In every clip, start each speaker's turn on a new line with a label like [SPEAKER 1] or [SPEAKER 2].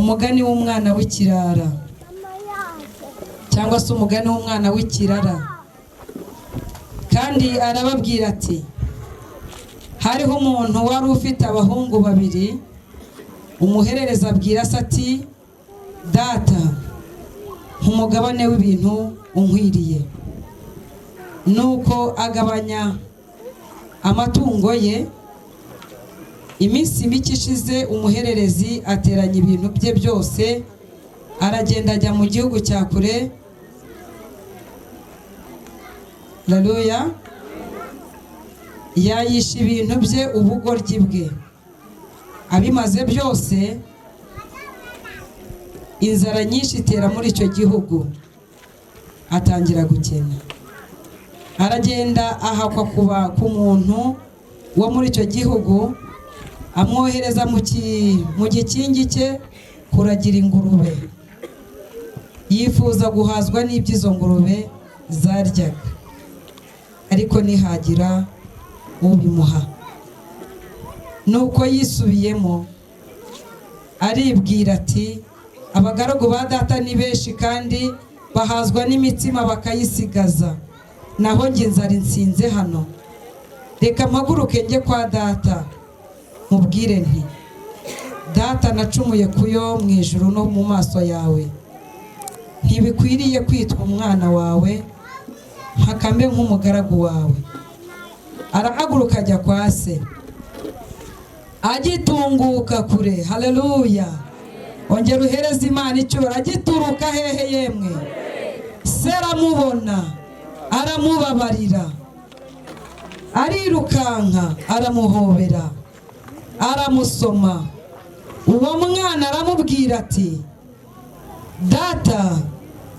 [SPEAKER 1] Umugani w'umwana w'ikirara cyangwa se umugani w'umwana w'ikirara. Kandi arababwira ati: "Hariho umuntu wari ufite abahungu babiri. Umuhererezi abwira se ati: 'Data, umugabane w'ibintu unkwiriye.' Nuko agabanya amatungo ye. Iminsi mike ishize, umuhererezi ateranya ibintu bye byose, aragenda ajya mu gihugu cya kure." Haleluya! "Yayisha ibintu bye ubugoryi bwe. Abimaze byose, inzara nyinshi itera muri icyo gihugu, atangira gukena. Aragenda ahakwa kuba ku muntu wo muri icyo gihugu, amwohereza mu gikingi cye kuragira ingurube. Yifuza guhazwa n'ibyo izo ngurube zaryaga, ariko ntihagira ubimuha. Nuko yisubiyemo, aribwira ati: 'Abagaragu ba data ni benshi kandi bahazwa n'imitsima bakayisigaza, naho njye inzara insinze hano. Reka mpaguruke njye kwa data, mubwire nti: Data, nacumuye kuyo mu ijuru no mu maso yawe. Ntibikwiriye kwitwa umwana wawe, mpaka mbe nk'umugaragu wawe.' Arahaguruka ajya kwa se. Agitunguka kure," haleluya, ongera uhereze Imana icyubahiro. "Agituruka hehe yemwe? Se aramubona, aramubabarira, arirukanka, aramuhobera, aramusoma. Uwo mwana aramubwira ati: 'Data,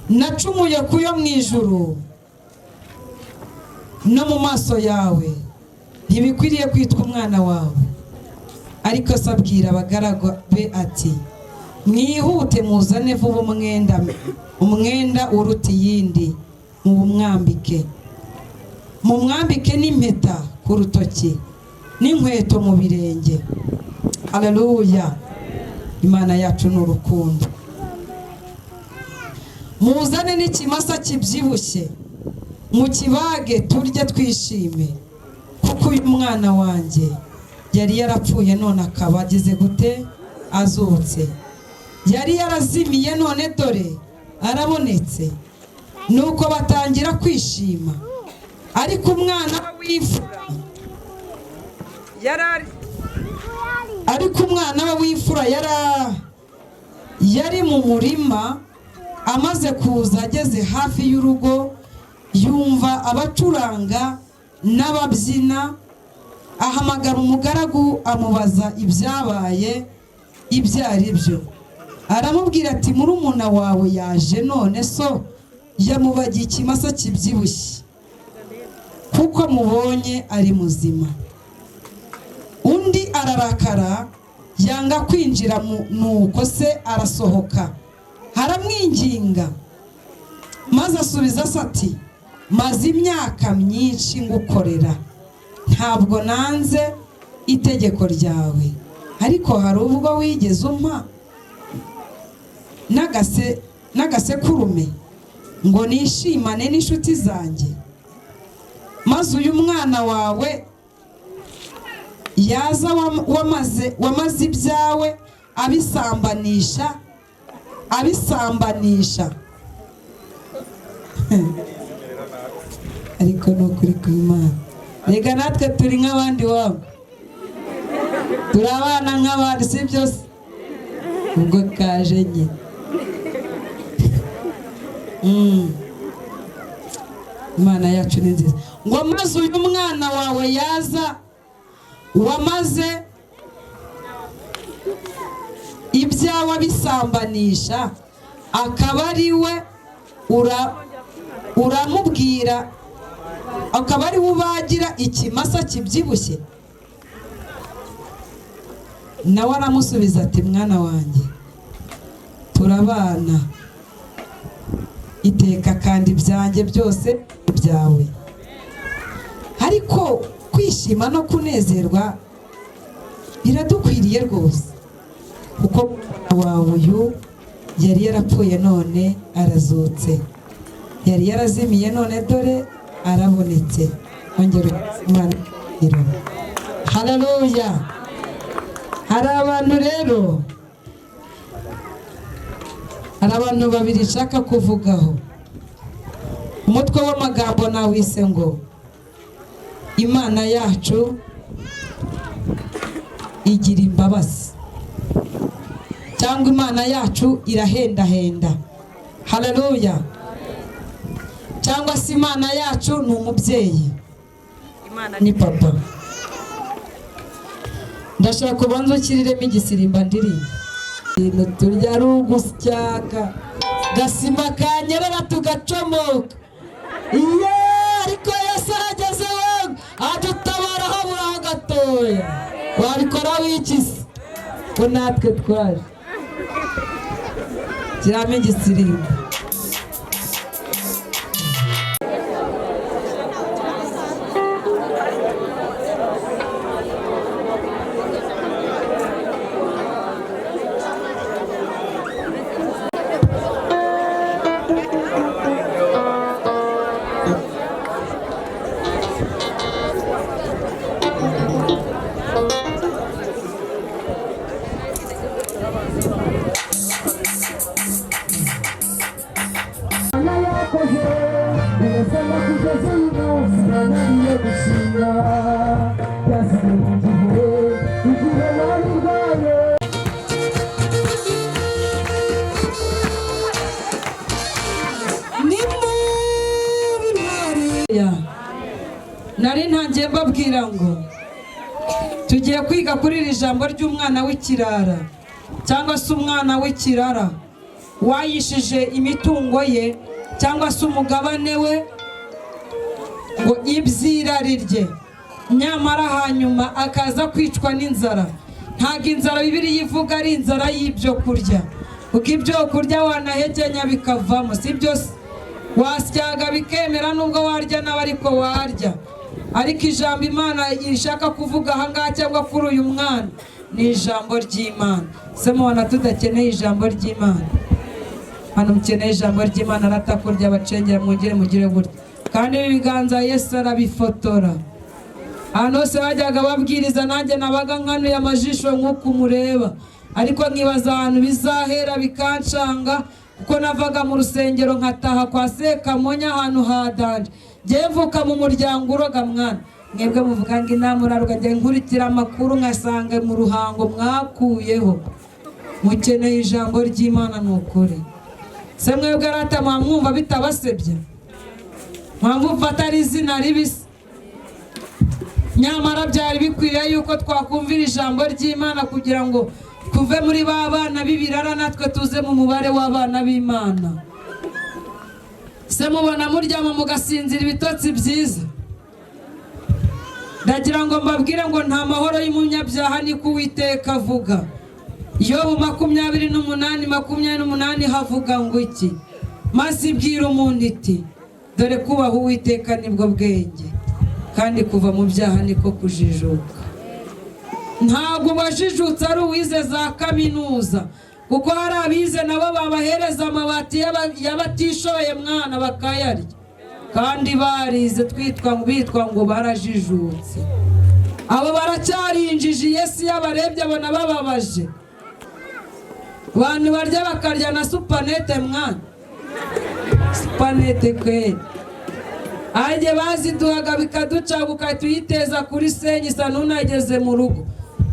[SPEAKER 1] nacumuye kuyo mu ijuru no mu maso yawe, ntibikwiriye kwitwa umwana wawe.' Ariko se abwira abagaragu be ati: 'Mwihute, muzane vuba umwenda uruta iyindi, muwumwambike, mumwambike n'impeta ku rutoki n'inkweto mu birenge.'" Haleluya! Imana yacu ni urukundo. "Muzane n'ikimasa kibyibushye, mukibage, turye twishime, kuko uyu mwana wanjye yari yarapfuye, none akaba agize gute? Azutse. Yari yarazimiye, none dore arabonetse." Nuko batangira kwishima. Ariko umwana we w'imfura yari mu murima. Amaze kuza, ageze hafi y'urugo, yumva abacuranga n'ababyina. Ahamagara umugaragu, amubaza ibyabaye ibyo ari byo. Aramubwira ati: 'Murumuna wawe yaje, none so yamubagiye ikimasa kibyibushye kuko mubonye ari muzima.' Undi ararakara, yanga kwinjira. Nuko se arasohoka, aramwinginga. Maze asubiza se ati: 'Maze imyaka myinshi ngukorera, ntabwo nanze itegeko ryawe, ariko hari ubwo wigeze umpa n'agasekurume ngo nishimane n'inshuti zanjye? Maze uyu mwana wawe yaza wamaze ibyawe abisambanisha." Ariko ni ukuri kw'Imana, reka natwe turi nk'abandi wabo, turi abana nk'abandi, si byo se? Ubwo kaje nyine. Imana yacu ni nziza. Ngo: "Maze uyu mwana wawe yaza wamaze ibyawe abisambanisha, akaba ari we uramubwira, akaba ari we ubagira ikimasa kibyibushye." Nawe aramusubiza ati: 'Mwana wanjye, turabana iteka, kandi ibyanjye byose byawe. Ariko kwishima no kunezerwa biradukwiriye rwose." Kuko murumuna wawe uyu yari yarapfuye none arazutse, yari yarazimiye none dore arabonetse. Ongera Imana. Haleluya! Hari abantu rero, hari abantu babiri nshaka kuvugaho. Umutwe w'amagambo nawise ngo Imana yacu igira imbabazi, cyangwa Imana yacu irahendahenda. Haleluya! Cyangwa se Imana yacu ni umubyeyi, ni papa. Ndashaka ubanza ukiriremo igisirimba ndirimba. Ibintu turya ari ugusyaka gasima kanyerera tugacomoka. Iyo ariko Yesu arageze, wowe adutabara haburaho gatoya. Wabikora wikise ko natwe twaje? Kiramo igisirimba.
[SPEAKER 2] Yakoze neza kugeza uyu munsi, nananiye gushima byasize mu gihe, igihe nari ndwaye.
[SPEAKER 1] Ni muri Mariya. Nari ntangiye mbabwira ngo tugiye kwiga kuri iri jambo ry'umwana w'ikirara, cyangwa se umwana w'ikirara wayishije imitungo ye cyangwa se umugabane we ngo iby'irari rye, nyamara hanyuma akaza kwicwa n'inzara. Ntabwo inzara Bibiliya ivuga ari inzara y'ibyo kurya, kuko ibyo kurya wanahekenya bikavamo, si byo se? Wasyaga bikemera nubwo warya nawe, ariko warya. Ariko ijambo Imana ishaka kuvuga ahangaha cyangwa kuri uyu mwana ni ijambo ry'Imana. Se mubona tudakeneye ijambo ry'Imana? Hano mukeneye ijambo ry'Imana. Aratakurya abacengera, mwongere mugire gutya. Kandi ibi biganza Yesu arabifotora. Ahantu hose bajyaga babwiriza, nanjye nabaga nkanuye amajisho nk'uko umureba, ariko nkibaza ahantu bizahera bikancanga, kuko navaga mu rusengero nkataha kwa Sekamonya ahantu hadanje. Njyewe mvuka mu muryango uroga mwana. Mwebwe muvuga ngo inama uraruga, njye nkurikira amakuru nkasanga mu Ruhango mwakuyeho. Mukeneye ijambo ry'Imana ni ukuri. Se mwebwe arata mwamwumva bitabasebye? Mwamwumva atari izina ribisi? Nyamara byari bikwiriye yuko twakumvira ijambo ry'Imana kugira ngo tuve muri ba bana b'ibirara, natwe tuze mu mubare w'abana b'Imana. Se mubona muryama mugasinzira ibitotsi byiza? Ndagira ngo mbabwire ngo nta mahoro y'umunyabyaha, niko Uwiteka avuga. Yobu 28:28 havuga ngo iki? Maze ibwira umuntu iti: "Dore kubaha Uwiteka nibwo bwenge, kandi kuva mu byaha niko kujijuka." Ntabwo uwajijutse ari uwize za kaminuza, kuko hari abize nabo babahereza amabati y'abatishoboye mwana bakayarya kandi barize, twitwa bitwa ngo barajijutse. Abo baracyari injiji. Yesu iyo abarebye abona bababaje. Abantu barya bakarya na supanete mwana, supanete kweri ajye baziduhaga bikaducaga, ugahita uyiteza kuri senyi isa ntunageze mu rugo.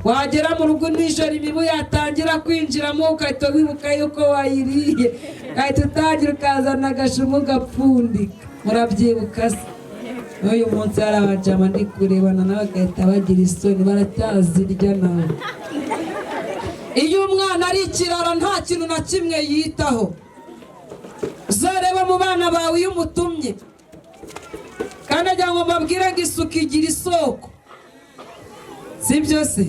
[SPEAKER 1] Wagera mu rugo nijoro, imibu yatangira kwinjiramo, ugahita wibuka yuko wayiriye, ugahita utangira ukazana agashumu ugapfundika. Murabyibuka se? N'uyu munsi hari abajama ndi kurebana nawe bagahita bagira isoni, baracyazirya nawe. Iyo umwana ari ikirara nta kintu na kimwe yitaho. Uzareba mu bana bawe iyo umutumye, kandi agira ngo mbabwire ngo isuku igira isoko, si byo se?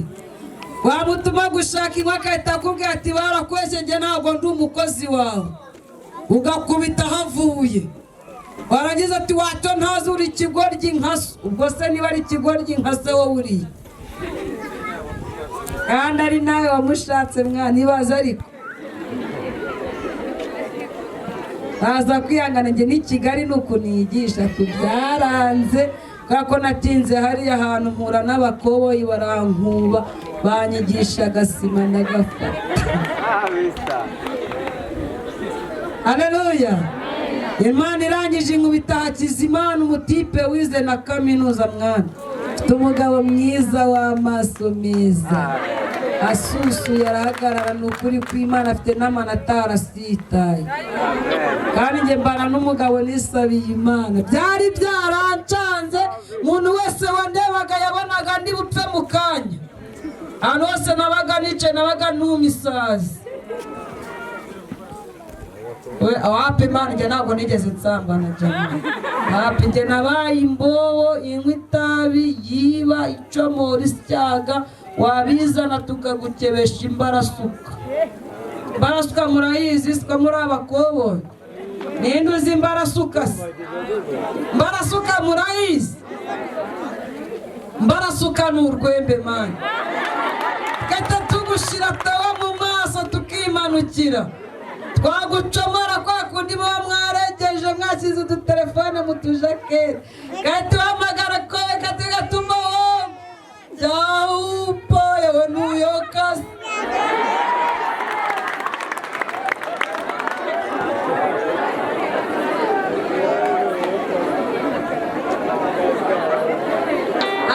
[SPEAKER 1] Wamutuma gushaka inkwi agahita akubwira ati: "Barakweshye, njye ntabwo ndi umukozi wawe." Ugakubita aho avuye, warangiza ati: "Wato ntazi uri ikigoryi nka so." Ubwo se niba ari ikigoryi nka se, wowe uriye? Kandi ari nawe wamushatse mwana, ibaze. Ariko baza kwihangana. Njye ni Kigali ni ukuntu yigisha kubyaranze, kubera ko natinze hariya hantu mpura n'abakoboyi barankuba, banyigisha agasima ndagafata. Haleluya! Imana irangije inkubita Hakizimana, umutipe wize na kaminuza mwana. Mfite umugabo mwiza w'amaso meza asusuye, arahagarara, ni ukuri kw'Imana, afite n'amanota, arasitaye. Kandi njye mbana n'umugabo nisabiye Imana. Byari byarancanze, umuntu wese wandebaga yabonaga ndi bupfe mu kanya. Ahantu hose nabaga nicaye nabaga numa isazi. Wapi Imana, njye ntabwo nigeze nsambana jama, wapi. Njye nabaye imbobo inywa itabi, yiba, icomora, isyaga, wabizana tukagukebesha imbarasuka. Imbarasuka murayizi? Siko muri abakoboyi? Ninde uzi imbarasuka se? Imbarasuka murayizi? Imbarasuka ni urwembe man, tugahita tugushyira tawa mu maso tukimanukira, twagucomora kwa kundi muba mwaregeje mwashyize udutelefone mu tujaketi, gahita uhamagara kowe katugatuma wowe jawupo yewe nuyokase.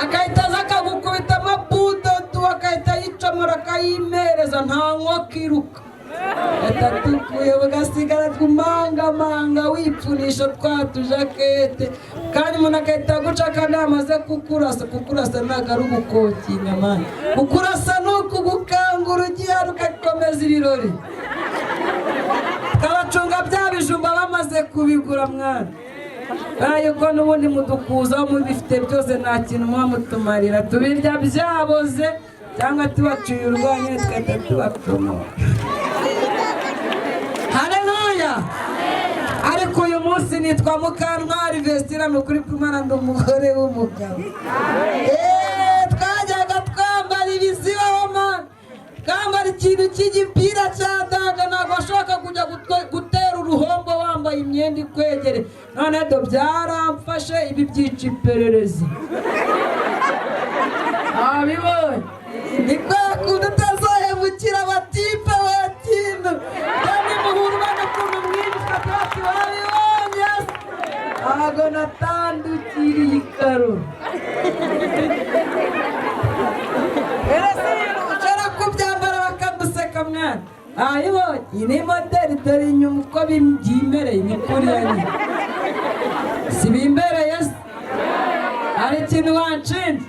[SPEAKER 1] Agahita aza akagukubita amabudodo, agahita yicomora akayimereza, nta nkoko iruka tukuye, ugasigara twumangamanga wipfunisha twa tujakete. Kandi umuntu agahita aguca kandi yamaze kukurasa. Kukurasa ntabwo ari ugukokinga man, kukurasa ni ukugukangura ugiye ugakomeza ibirori. Tukabacunga bya bijumba bamaze kubigura mwana, kubera yuko n'ubundi mudukuzaho mubifite byose, nta kintu muba mutumarira. Tubirya byaboze cyangwa tubaciye urwanya, tugahita tubacomora. Haleluya! Ariko uyu munsi nitwa Mukantwari Vestina, ni ukuri kw'Imana, ndi umugore w'umugabo. Twajyaga twambara ibizibaho man, twambara ikintu cy'igipira cya daga, ntabwo washobora kujya gutera uruhombo wambaye imyenda ikwegere. None do byaramfashe, ibi byica iperereza, abibonye ni kwa kundi utazahemukira abatipe wetindu kandi muhurwa n'ukuntu mwinshi bati wabibonye. Ntabwo natandukiriye ikaro, ushobora kubyambara bakaguseka mwana. Ayibonye, iyi ni moderi, dore inyuma uko byimereye, ni kuriya nyine, si bimbereye se? Hari ikintu wanshinja?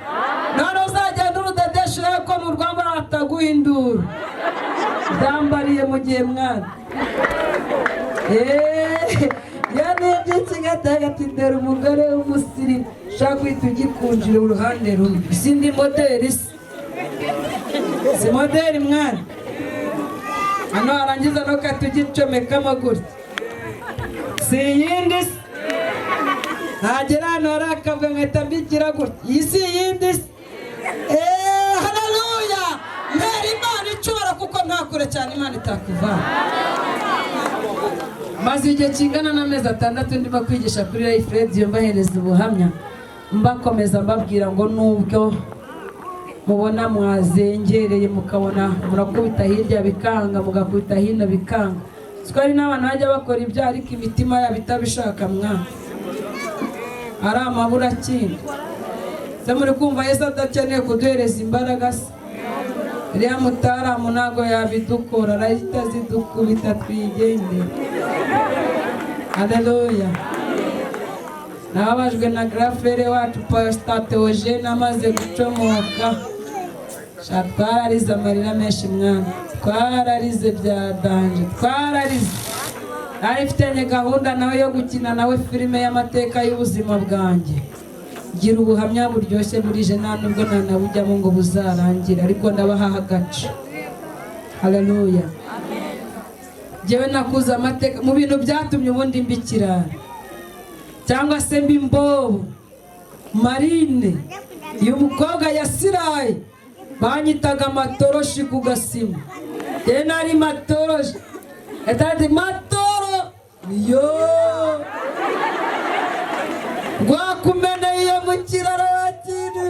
[SPEAKER 1] None uzagenda urudadesha urebe ko mu rwambara hataguha induru. Byambariye mu gihe mwana iyo nibye kigatagati, dore umugore w'umusirimu ushaka guhita ugikunjira uruhande rumwe. Izindi moderi se si moderi mwana? Hano warangiza ntukahita ugicomekamo gutya, si iyindi se? Nagera hano hari akabwa nkahita mbigira gutya, iyi si iyindi se? Eee, haleluya! Mbera Imana icubara, kuko nta kure cyane Imana itakuvana. Maze igihe kingana n'amezi 6 ndimo kwigisha kuri Life Radio, mbahereza ubuhamya, mbakomeza, mbabwira ngo nubwo mubona mwazengereye, mukabona murakubita hirya bikanga, mugakubita hino bikanga, siko hari n'abantu bajya bakora ibyaha ariko imitima yabo itabishaka mwa, ari amaburakindi se? Muri kumva Yesu adakeneye kuduhereza imbaraga se? Uriya mutaramu ntabwo yabidukora, arahita zidukubita twigendere. Haleluya! Nababajwe na grafere wacu Pastor Theogene amaze gucomoka. Sha twararize amarira menshi mwana, twararize bya danger, twararize. Nari mfitanye gahunda nawe yo gukina nawe filime y'amateka y'ubuzima bwanjye. Gira ubuhamya buryoshye burije, nta nubwo ntanabujyamo ngo buzarangire, ariko ndabaha agace. Haleluya! Njyewe nakuze amateka mu bintu byatumye ubundi mba ikirara cyangwa se mba imbobo. Marine, uyu mukobwa yasiraye. Banyitaga amatoroshi ku gasima. Njye nari matoroshi ati matoro yo rwakumeneye mu kiraro kintu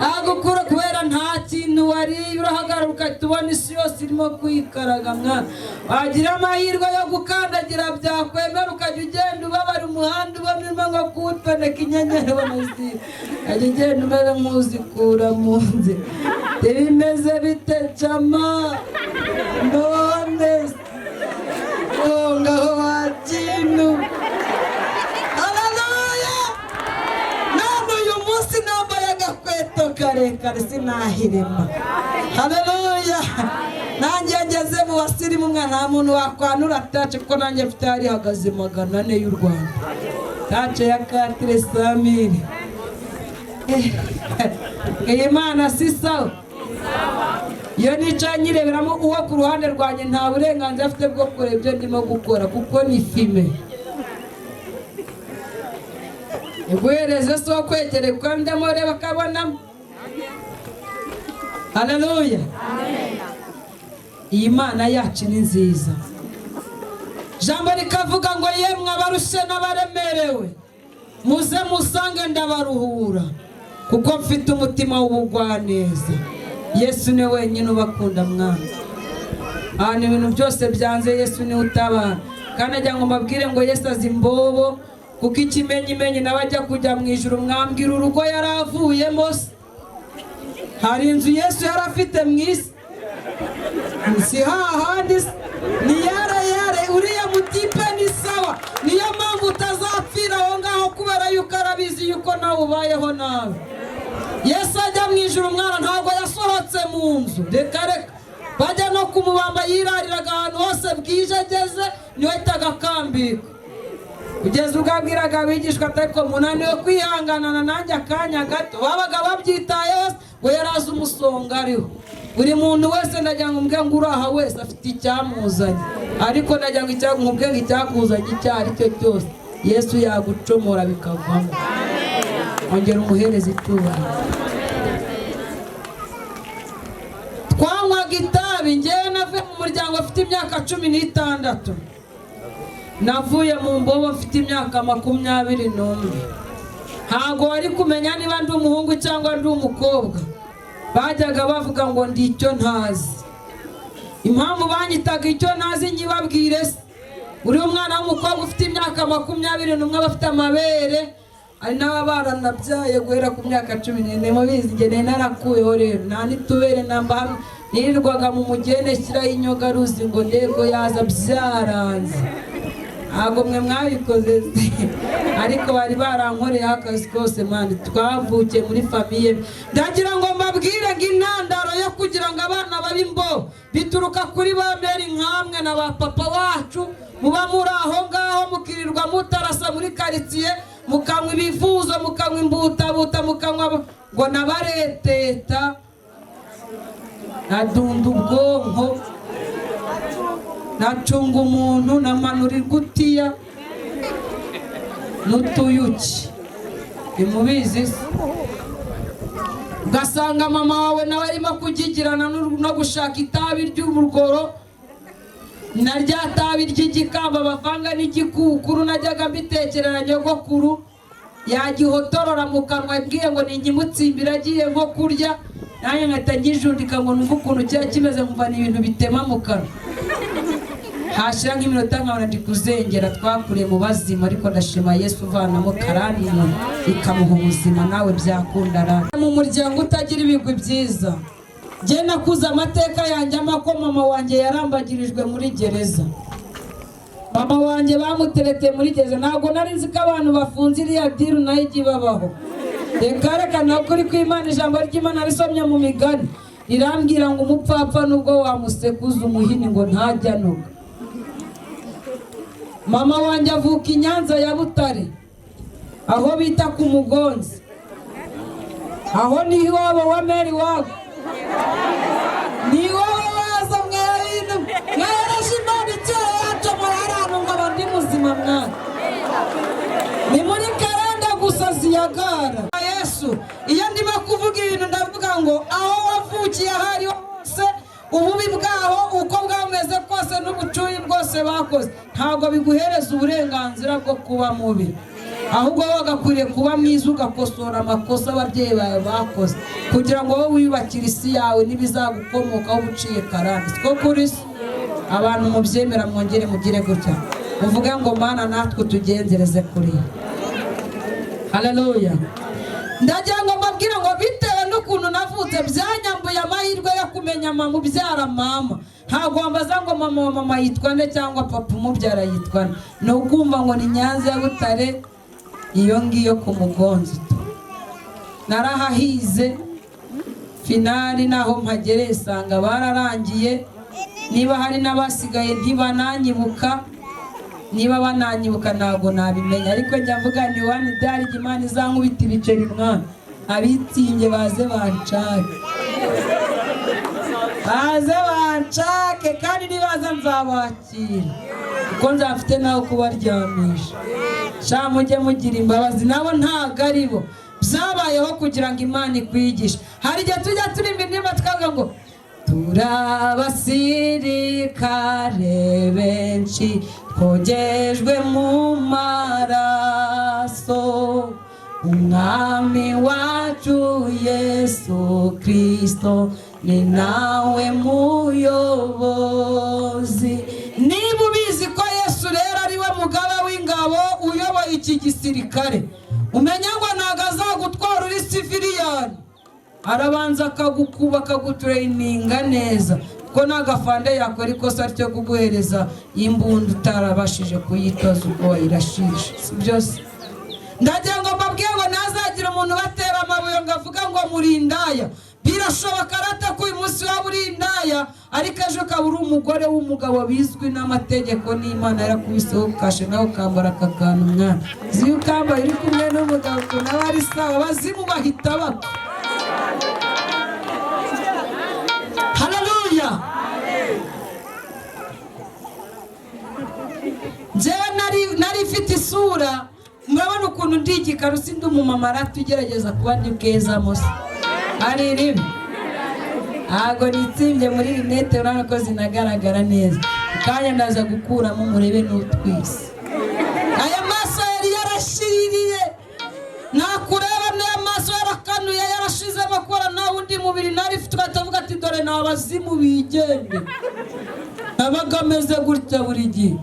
[SPEAKER 1] agukura kubera nta kintu wariye, urahagarara ugahita ubona isi yose irimo kwikaraga mwana. Wagira amahirwe yo gukandagira byakwemera, ukajya ugenda ubabara umuhanda, ubona urimo nko kuwutoneka inyenyeri, ubona ukajya ugenda umeze nk'uzikura mu nzira. Bimeze bite jama? None ngaho wakintu. Haleluya! None uyu munsi nambaye agakweto karekare, sinahirima. Haleluya! Nanjye ngeze mu basirimu mwana, nta muntu wakwanura tache, kuko nanjye mfite hari ihagaze 400 y'u Rwanda, tache ya quatre cent mille. Iyi Mana si sawa? Iyo nicaye nyireberamo, uwo ku ruhande rwanjye nta burenganzira afite bwo kureba ibyo ndimo gukora, kuko ni filime. Iguhereze si uwo kwegereye, kuko ndimo reba akabonamo. Haleluya! Iyi Mana yacu ni nziza. Ijambo rikavuga ngo: "Yemwe abarushye n'abaremerewe, muze musange ndabaruhura, kuko mfite umutima w'ubugwaneza." Yesu ni wenyine ubakunda mwana. Ahantu ibintu byose byanze, Yesu niwe utabara. Kandi agira ngo mbabwire ngo Yesu azi imbobo, kuko ikimenyimenyi nawe ajya kujya mu ijuru, mwambwira urugo yari avuyemo se? Hari inzu Yesu yari afite mu isi? Si hahandi se? Ni yare yare uriya mutipe ni sawa. Niyo mpamvu utazapfira aho ngaho, kubera yuko arabizi yuko nawe ubayeho nabi. Yesu ajya mu ijuru umwana ntabwo yasohotse mu nzu, reka reka. Bajya no kumubamba yirariraga ahantu hose bwije ageze, niwe ahitaga akambika, kugeza ubwo abwiraga abigishwa ati: "Ariko munaniwe kwihanganana nanjye akanya gato?" Babaga babyitayeho, ngo yari azi umusonga ariho. Buri muntu wese ndagira ngo mbwe ngo uri aha wese afite icyamuzanye, ariko ndagira ngo nkubwe ngo icyakuzanye icyo ari cyo cyose, Yesu yagucomora bikavamo. Ongera umuhereza icyubahiro. Twanywaga itabi. Ngewe navuye mu muryango ufite imyaka 16, navuye mu mbobo mfite imyaka 21. Ntabwo wari kumenya niba ndi umuhungu cyangwa ndi umukobwa. Bajyaga bavuga ngo ndi icyo ntazi. Impamvu banyitaga icyo ntazi nyibabwire se? Uri umwana w'umukobwa ufite imyaka 21 aba afite amabere, hari n'ababa baranabyaye guhera ku myaka 14. Mubizi njye nari narakuyeho rero, nta n'itubere namba hamwe. Nirirwaga mu mugende shyiraho inyogaruzi ngo ndego yaza, byaranze. Ntabwo mwe mwabikoze se? Ariko bari barankoreyeho akazi kose mani. Twavukiye muri famille. Ndagira ngo mbabwire ngo intandaro yo kugira ngo abana babe imbo bituruka kuri ba mère nkamwe na ba papa wacu, muba muri aho ngaho mukirirwa mutarasa muri karitsiye, mukanywa ibivuzo, mukanywa imbutabuta, mukanywa ngo nabareteta nadunda ubwonko, nacunga umuntu, namanura ingutiya n'utuyuki. Ntimubizi se? Ugasanga mama wawe nawe arimo kugigirana no gushaka itabi ry'urugoro na rya tabi ry'igikamba bavanga n'igikukuru. Najyaga mbitekerera nyogokuru yagihotorora mu kanwa, mbwiye ngo ni nkimutsimbira agiye nko kurya, nanjye nkahita nkijundika ngo numve ukuntu kiba kimeze, nkumva ni ibintu bitema mu kanwa. Hashira nk'iminota nkabona ndi kuzengera. Twakuriye mu bazima, ariko ndashima Yesu uvanamo karani umuntu ikamuha ubuzima. Nawe byakunda ra mu muryango utagira ibigwi byiza. Njye nakuze amateka yanjye ko mama wanjye yarambagirijwe muri gereza. Mama wanjye bamutereteye muri gereza. Ntabwo nari nzi ko abantu bafunze iriya deal nayo ijya ibabaho. Reka reka, ntabwo uri kwimana. Ijambo ry'Imana risomye mu Migani rirambwira ngo umupfapfa nubwo wamusekuza umuhini ngo ntajya anoga. Mama wanjye avuka i Nyanza ya Butare, aho bita ku Mugonzi. Aho ni iwabo wa mère iwabo, ni iwabo waza mwabintu mwahereje Imana icyoro yacomora hari ahantu nkaba ndi muzima mwana. Ni muri karanda gusa ziyagara. Yesu, iyo ndimo kuvuga ibintu ndavuga ngo aho wavukiye. bwaho uko bwameze kose n'ubucuyi bwose bakoze ntabwo biguhereza uburenganzira bwo kuba mubi, ahubwo wowe wagakwiriye kuba mwiza, ugakosora amakosa ababyeyi bawe bakoze kugira ngo wowe wiyubakire isi yawe n'ibizagukomokaho uciye karande. Siko kuri se? Abantu mubyemera mwongere mugire gutya, muvuge ngo Mana natwe tugenzereze kuri. Haleluya. Ndagira ngo mbabwire ngo bitewe n'ukuntu navutse byanyambuye amahirwe yo kumenya mama ubyara mama. Ntabwo wambaza ngo mama wa mama yitwa nde cyangwa papa umubyara yitwa nde, ni ukumva ngo ni Nyanza ya Butare iyo ngiyo ku Mugonzo. Narahahize finali, naho mpagereye isanga bararangiye. Niba hari n'abasigaye ntibananyibuka, niba bananyibuka ntabwo nabimenya, ariko njya mvuga ni wani dari Imana izankubita ibiceri mwana, abitsinge baze banshake, baze banshake, kandi nibaza nzabakira kuko nzafite naho kubaryamisha. Sha mujye mugira imbabazi, nabo ntabwo ari bo byabayeho kugira ngo Imana ikwigishe. Hari igihe tujya turimba indirimbo tukavuga ngo turabasirikare benshi twogejwe mu maraso, Umwami wacu Yesu Kristo ni nawe muyobozi. Niba ubizi ko Yesu rero ari we mugaba w'ingabo uyoboye iki gisirikare, umenya ngo ntabwo azagutwara uri civilian, arabanza akagukuba, akagutureyininga neza, kuko nta gafande yakora ikosa ryo kuguhereza imbunda utarabashije kuyitoza uko wayirashisha. Si byose? Ndagira ngo mbabwire ngo ntazagira umuntu ubatera amabuye ngo avuge ngo muri indaya. Birashoboka rata ko uyu munsi waba uri indaya, ariko ejo ukaba uri umugore w'umugabo bizwi n'amategeko n'Imana yarakubiseho kashe, nawe ukambara aka kantu mwana. Iyo ukambaye uri kumwe n'umugabo ukuntu aba ari sawa, abazimu bahita bapfa. Haleluya. Njyewe nari mfite isura, murabona ukuntu ndi igikara, sindi umumama rata ugerageza kuba ndi bweza musa ari ribi, ntabwo nitsimbye muri rinete, urabona ko zinagaragara neza. Kanya ndaza gukuramo murebe n'utwise. Aya maso yari yarashiririye, nakureba n'aya maso yarakanuye, yarashizemo akora nta wundi mubiri nari mfite, ugahita ati dore ni abazimu bigende. Nabaga ameze gutya buri gihe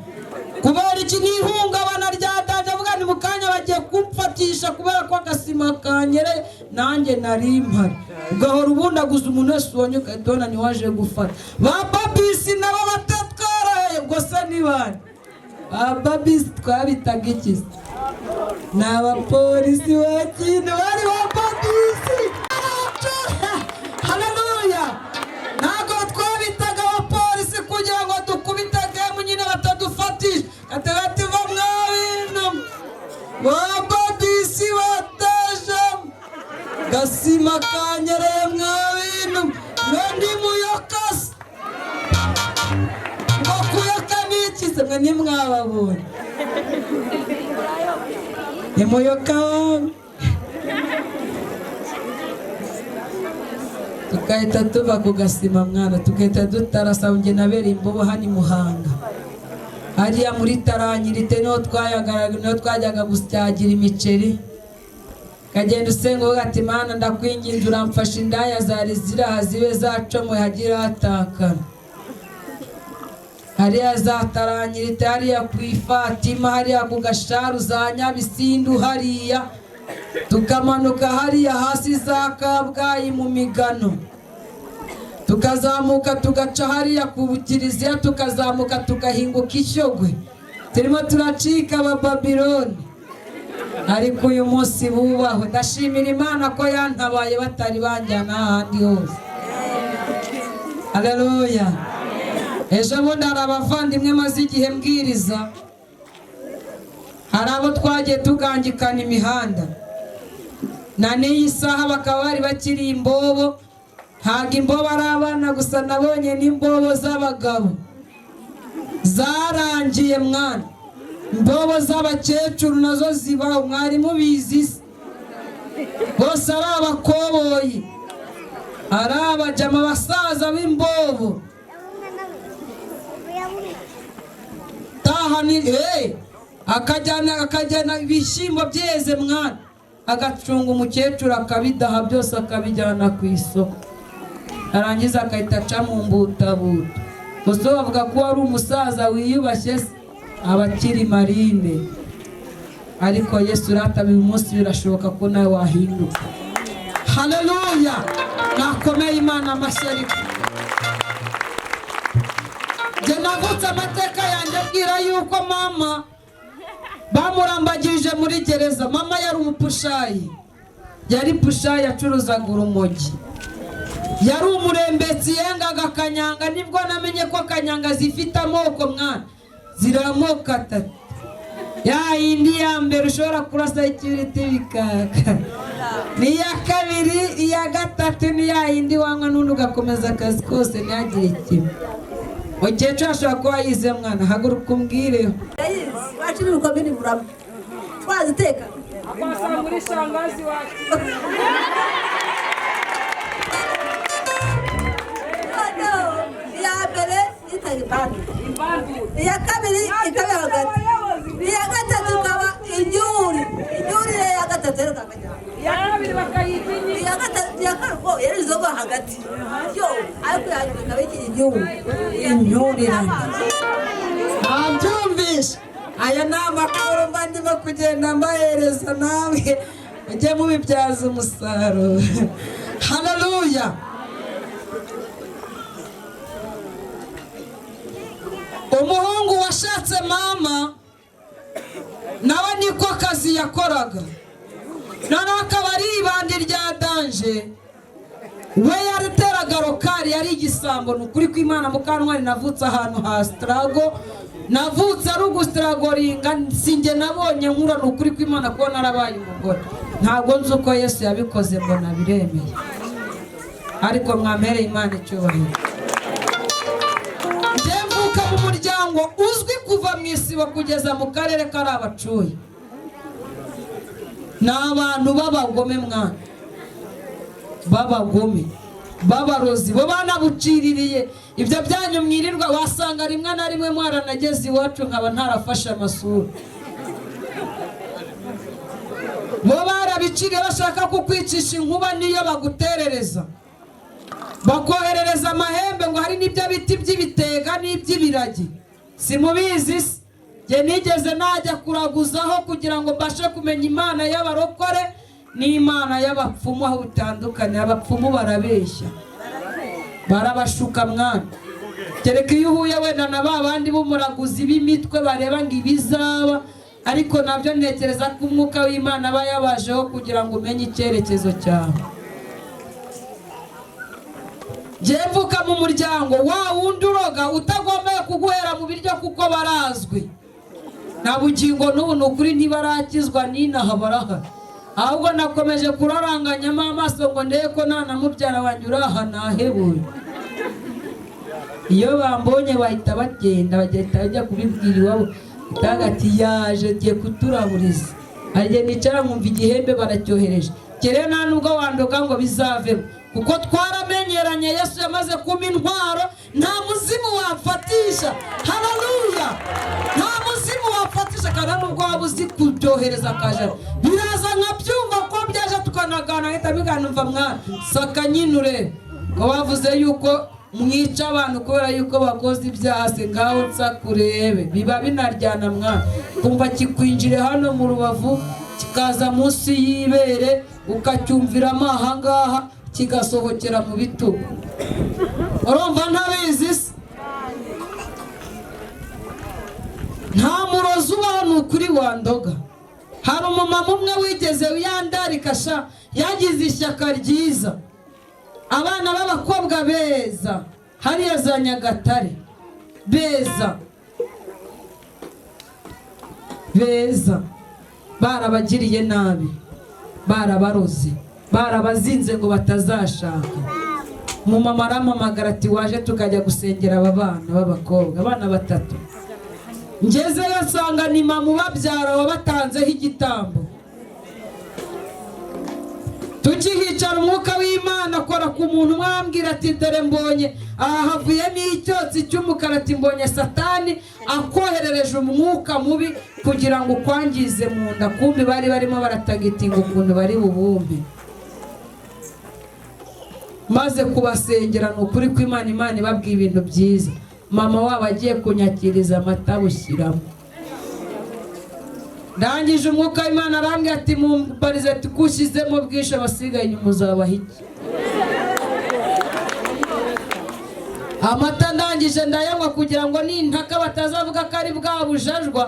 [SPEAKER 1] kubera iki? Ni ihungabana ryatanje, avuga ni mu kanya bagiye kumfatisha kubera ko agasima kanyere nanjye nari mpari. Ugahora ubundaguza umuntu wese ubonye, ugahita ubona ntiwaje gufata. Ba babisi nabo batatworoheye, ubwo se ni bande? Ba babisi twabitaga iki? Ni abapolisi ba kintu bari ba babisi. Haleluya. Ntabwo twabitaga abapolisi kugira ngo dukubite gemu nyine batadufatisha, ati va mwabintu ba babisi bateje gasima kanyereye mwabintu mwe ntimuyokase. Ngo kuyoka ni iki se? Mwe ntimwababonye nimuyoka, tugahita tuva ku gasima mwana, tugahita dutarasa. Njye nabereye imbobo hano i Muhanga, hariya muri Taranyirite niho twayagaraga, niho twajyaga gusyagira imiceri. Kagenda usenga uvuga ati Mana ndakwinginze uramfasha, indaya zari ziraha zibe zacomoye hagira hatakara. Hariya za Taranyirite, hariya ku Ifatima, hariya ku Gasharu za Nyabisindu, hariya tukamanuka hariya hasi za Kabgayi mu migano, tukazamuka tugaca hariya ku kiliziya, tukazamuka tugahinguka Ishyogwe, turimo turacika Abababiloni. Ariko uyu munsi bubahwe, ndashimira Imana ko yantabaye batari banjyana ahandi hose. Haleluya. Ejo bundi hari abavandimwe maze igihe mbwiriza, hari abo twagiye tugangikana imihanda na n'iyi saha bakaba bari bakiri imbobo. Ntabwo imbobo ari abana gusa, nabonye n'imbobo z'abagabo zarangiye mwana, imbobo z'abakecuru nazo zibaho, mwari mubizi se? Bose ari abakoboyi, ari abajama, abasaza b'imbobo. Agataha ni akajyana ibishyimbo byeze mwana, agacunga umukecuru akabidaha byose akabijyana ku isoko, arangiza agahita aca mu mbutabuta. Gusa bavuga ko wari umusaza wiyubashye se, aba akiri marine. Ariko Yesu urata, uyu munsi birashoboka ko nawe wahinduka. Haleluya! Nakomeye Imana amashyi. Ariko njye navutse amateka yanjye abwira yuko mama bamurambagirije muri gereza. Mama yari umupushayi, yari pushayi, yacuruzaga urumogi, yari umurembetsi, yengaga kanyanga. Nibwo namenye ko kanyanga zifite amoko mwana, ziri amoko atatu. Ya yindi ya mbere ushobora kurasa ikibiriti bikaka, n'iya kabiri, iya gatatu ni ya yindi wanywa n'undi ugakomeza akazi kose ntihagire ikintu. Mukecuru ashobora kuba yize mwana, haguruka umbwireho.
[SPEAKER 3] Ndayizi, iwacu ni urukombe burama twaziteka.
[SPEAKER 1] Muri shangazi wacu.
[SPEAKER 3] Noneho iya mbere yitaga imbandu, iya kabiri ikaba hagati, iya gatatu ikaba inyuri. Inyuri rero iya gatatu rero ikaba
[SPEAKER 1] Iya kabiri bakayita inyi.
[SPEAKER 3] Iya gatatu, iya kabiri oh, yari inzoga hagati yo, ariko iya nyuma ikaba ikiri inyuri.
[SPEAKER 1] Inyurirane ntabyumvishe. Aya ni amakuru mba ndimo kugenda mbahereza, nawe mujye mubibyaza umusaruro. Haleluya! Umuhungu washatse mama nawe niko kazi yakoraga, noneho akaba ari ibandi rya danger. We yariteraga rokari, yari igisambo. Ni ukuri kw'Imana, Mukantwari, navutse ahantu ha struggle, navutse ari ugusitaragoringa. Sinjye nabonye nkura, ni ukuri kw'Imana, kuba narabaye umugore ntabwo nzi uko Yesu yabikoze, mbona biremeye. Ariko mwampereye Imana icyubahiro. Njye mvuka mu muryango uzwi kuva mu isibo kugeza mu karere kari abacuye, ni abantu b'abagome mwana, b'abagome, b'abarozi, bo banabuciririye. Ibyo byanyu mwirirwa wasanga rimwe na rimwe mwaranageze iwacu nkaba ntarafashe amasura. Bo barabiciriye, bashaka kukwicisha inkuba, niyo baguterereza, bakoherereza amahembe ngo hari n'ibyo biti by'ibitega n'iby'ibiragi. Simubizi se? Njye nigeze najya kuraguzaho kugira ngo mbashe kumenya Imana y'abarokore n'Imana y'abapfumu aho bitandukanye. Abapfumu barabeshya, barabashuka mwana. Kereka iyo uhuye wenda na ba bandi b'umuraguzi b'imitwe bareba ngo ibizaba, ariko nabyo ntekereza ko umwuka w'Imana aba yabajeho kugira ngo umenye icyerekezo cyawe. Njye mvuka mu muryango wa wundi uroga utagomba kuguhera mu biryo kuko barazwi nta bugingo n'ubu, ni ukuri ntibarakizwa n'inaha barahari. Ahubwo nakomeje kuraranganyamo amaso ngo ndebe ko nta na mubyara wanjye uri aha nahebuye. Iyo bambonye bahita bagenda, bagahita bajya kubibwira iwabo, itaga ati yaje agiye kuturaburiza. Hari igihe nicara nkumva igihembe baracyohereje kere, nta nubwo wandoga ngo bizavemo kuko twaramenyeranye. Yesu yamaze kumpa intwaro, nta muzimu wamfatisha. Haleluya! Nta muzimu wamfatisha, kandi nubwo waba uzi kubyohereza akajana biraza nkabyumva ko byaje, tukanagana ahita biganumva mwana saka nyine urebe ko bavuze yuko mwica abantu kubera yuko bakoze ibyaha, se ngaho nsa kurebe biba binaryana mwana. Kumva kikwinjire hano mu rubavu, kikaza munsi y'ibere, ukacyumviramo ahangaha, kigasohokera mu bitugu. Urumva ntabizi se? Nta murozi ubaho, ni ukuri wandoga. Hari umumama umwe wigeze yandarika sha, yagize ishyaka ryiza, abana b'abakobwa beza hariya za Nyagatare, beza beza, barabagiriye nabi, barabaroze, barabazinze ngo batazashaka. Umumama arampamagara ati waje tukajya gusengera aba bana b'abakobwa, abana batatu. Ngezeyo nsanga ni mama ubabyara wabatanzeho igitambo. Tukihicara, umwuka w'Imana akora ku muntu umwe, arambwira ati: "Dore mbonye aha havuyemo icyotsi cy'umukara." Ati: "Mbonye Satani akoherereje umwuka mubi kugira ngo ukwangize mu nda." Kumbi bari barimo baratagitinga ukuntu bari bubumbe. Maze kubasengera, ni ukuri kw'Imana, Imana ibabwiye ibintu byiza. Mama wabo agiye kunyakiriza amata, bushyiramo. Ndangije, umwuka w'Imana arambwira ati: "Mumbarize ati ko ushyizemo bwinshi, abasigaye inyuma uzabaha iki?" Amata ndangije ndayanywa kugira ngo nintaka batazavuga ko ari bwa bujajwa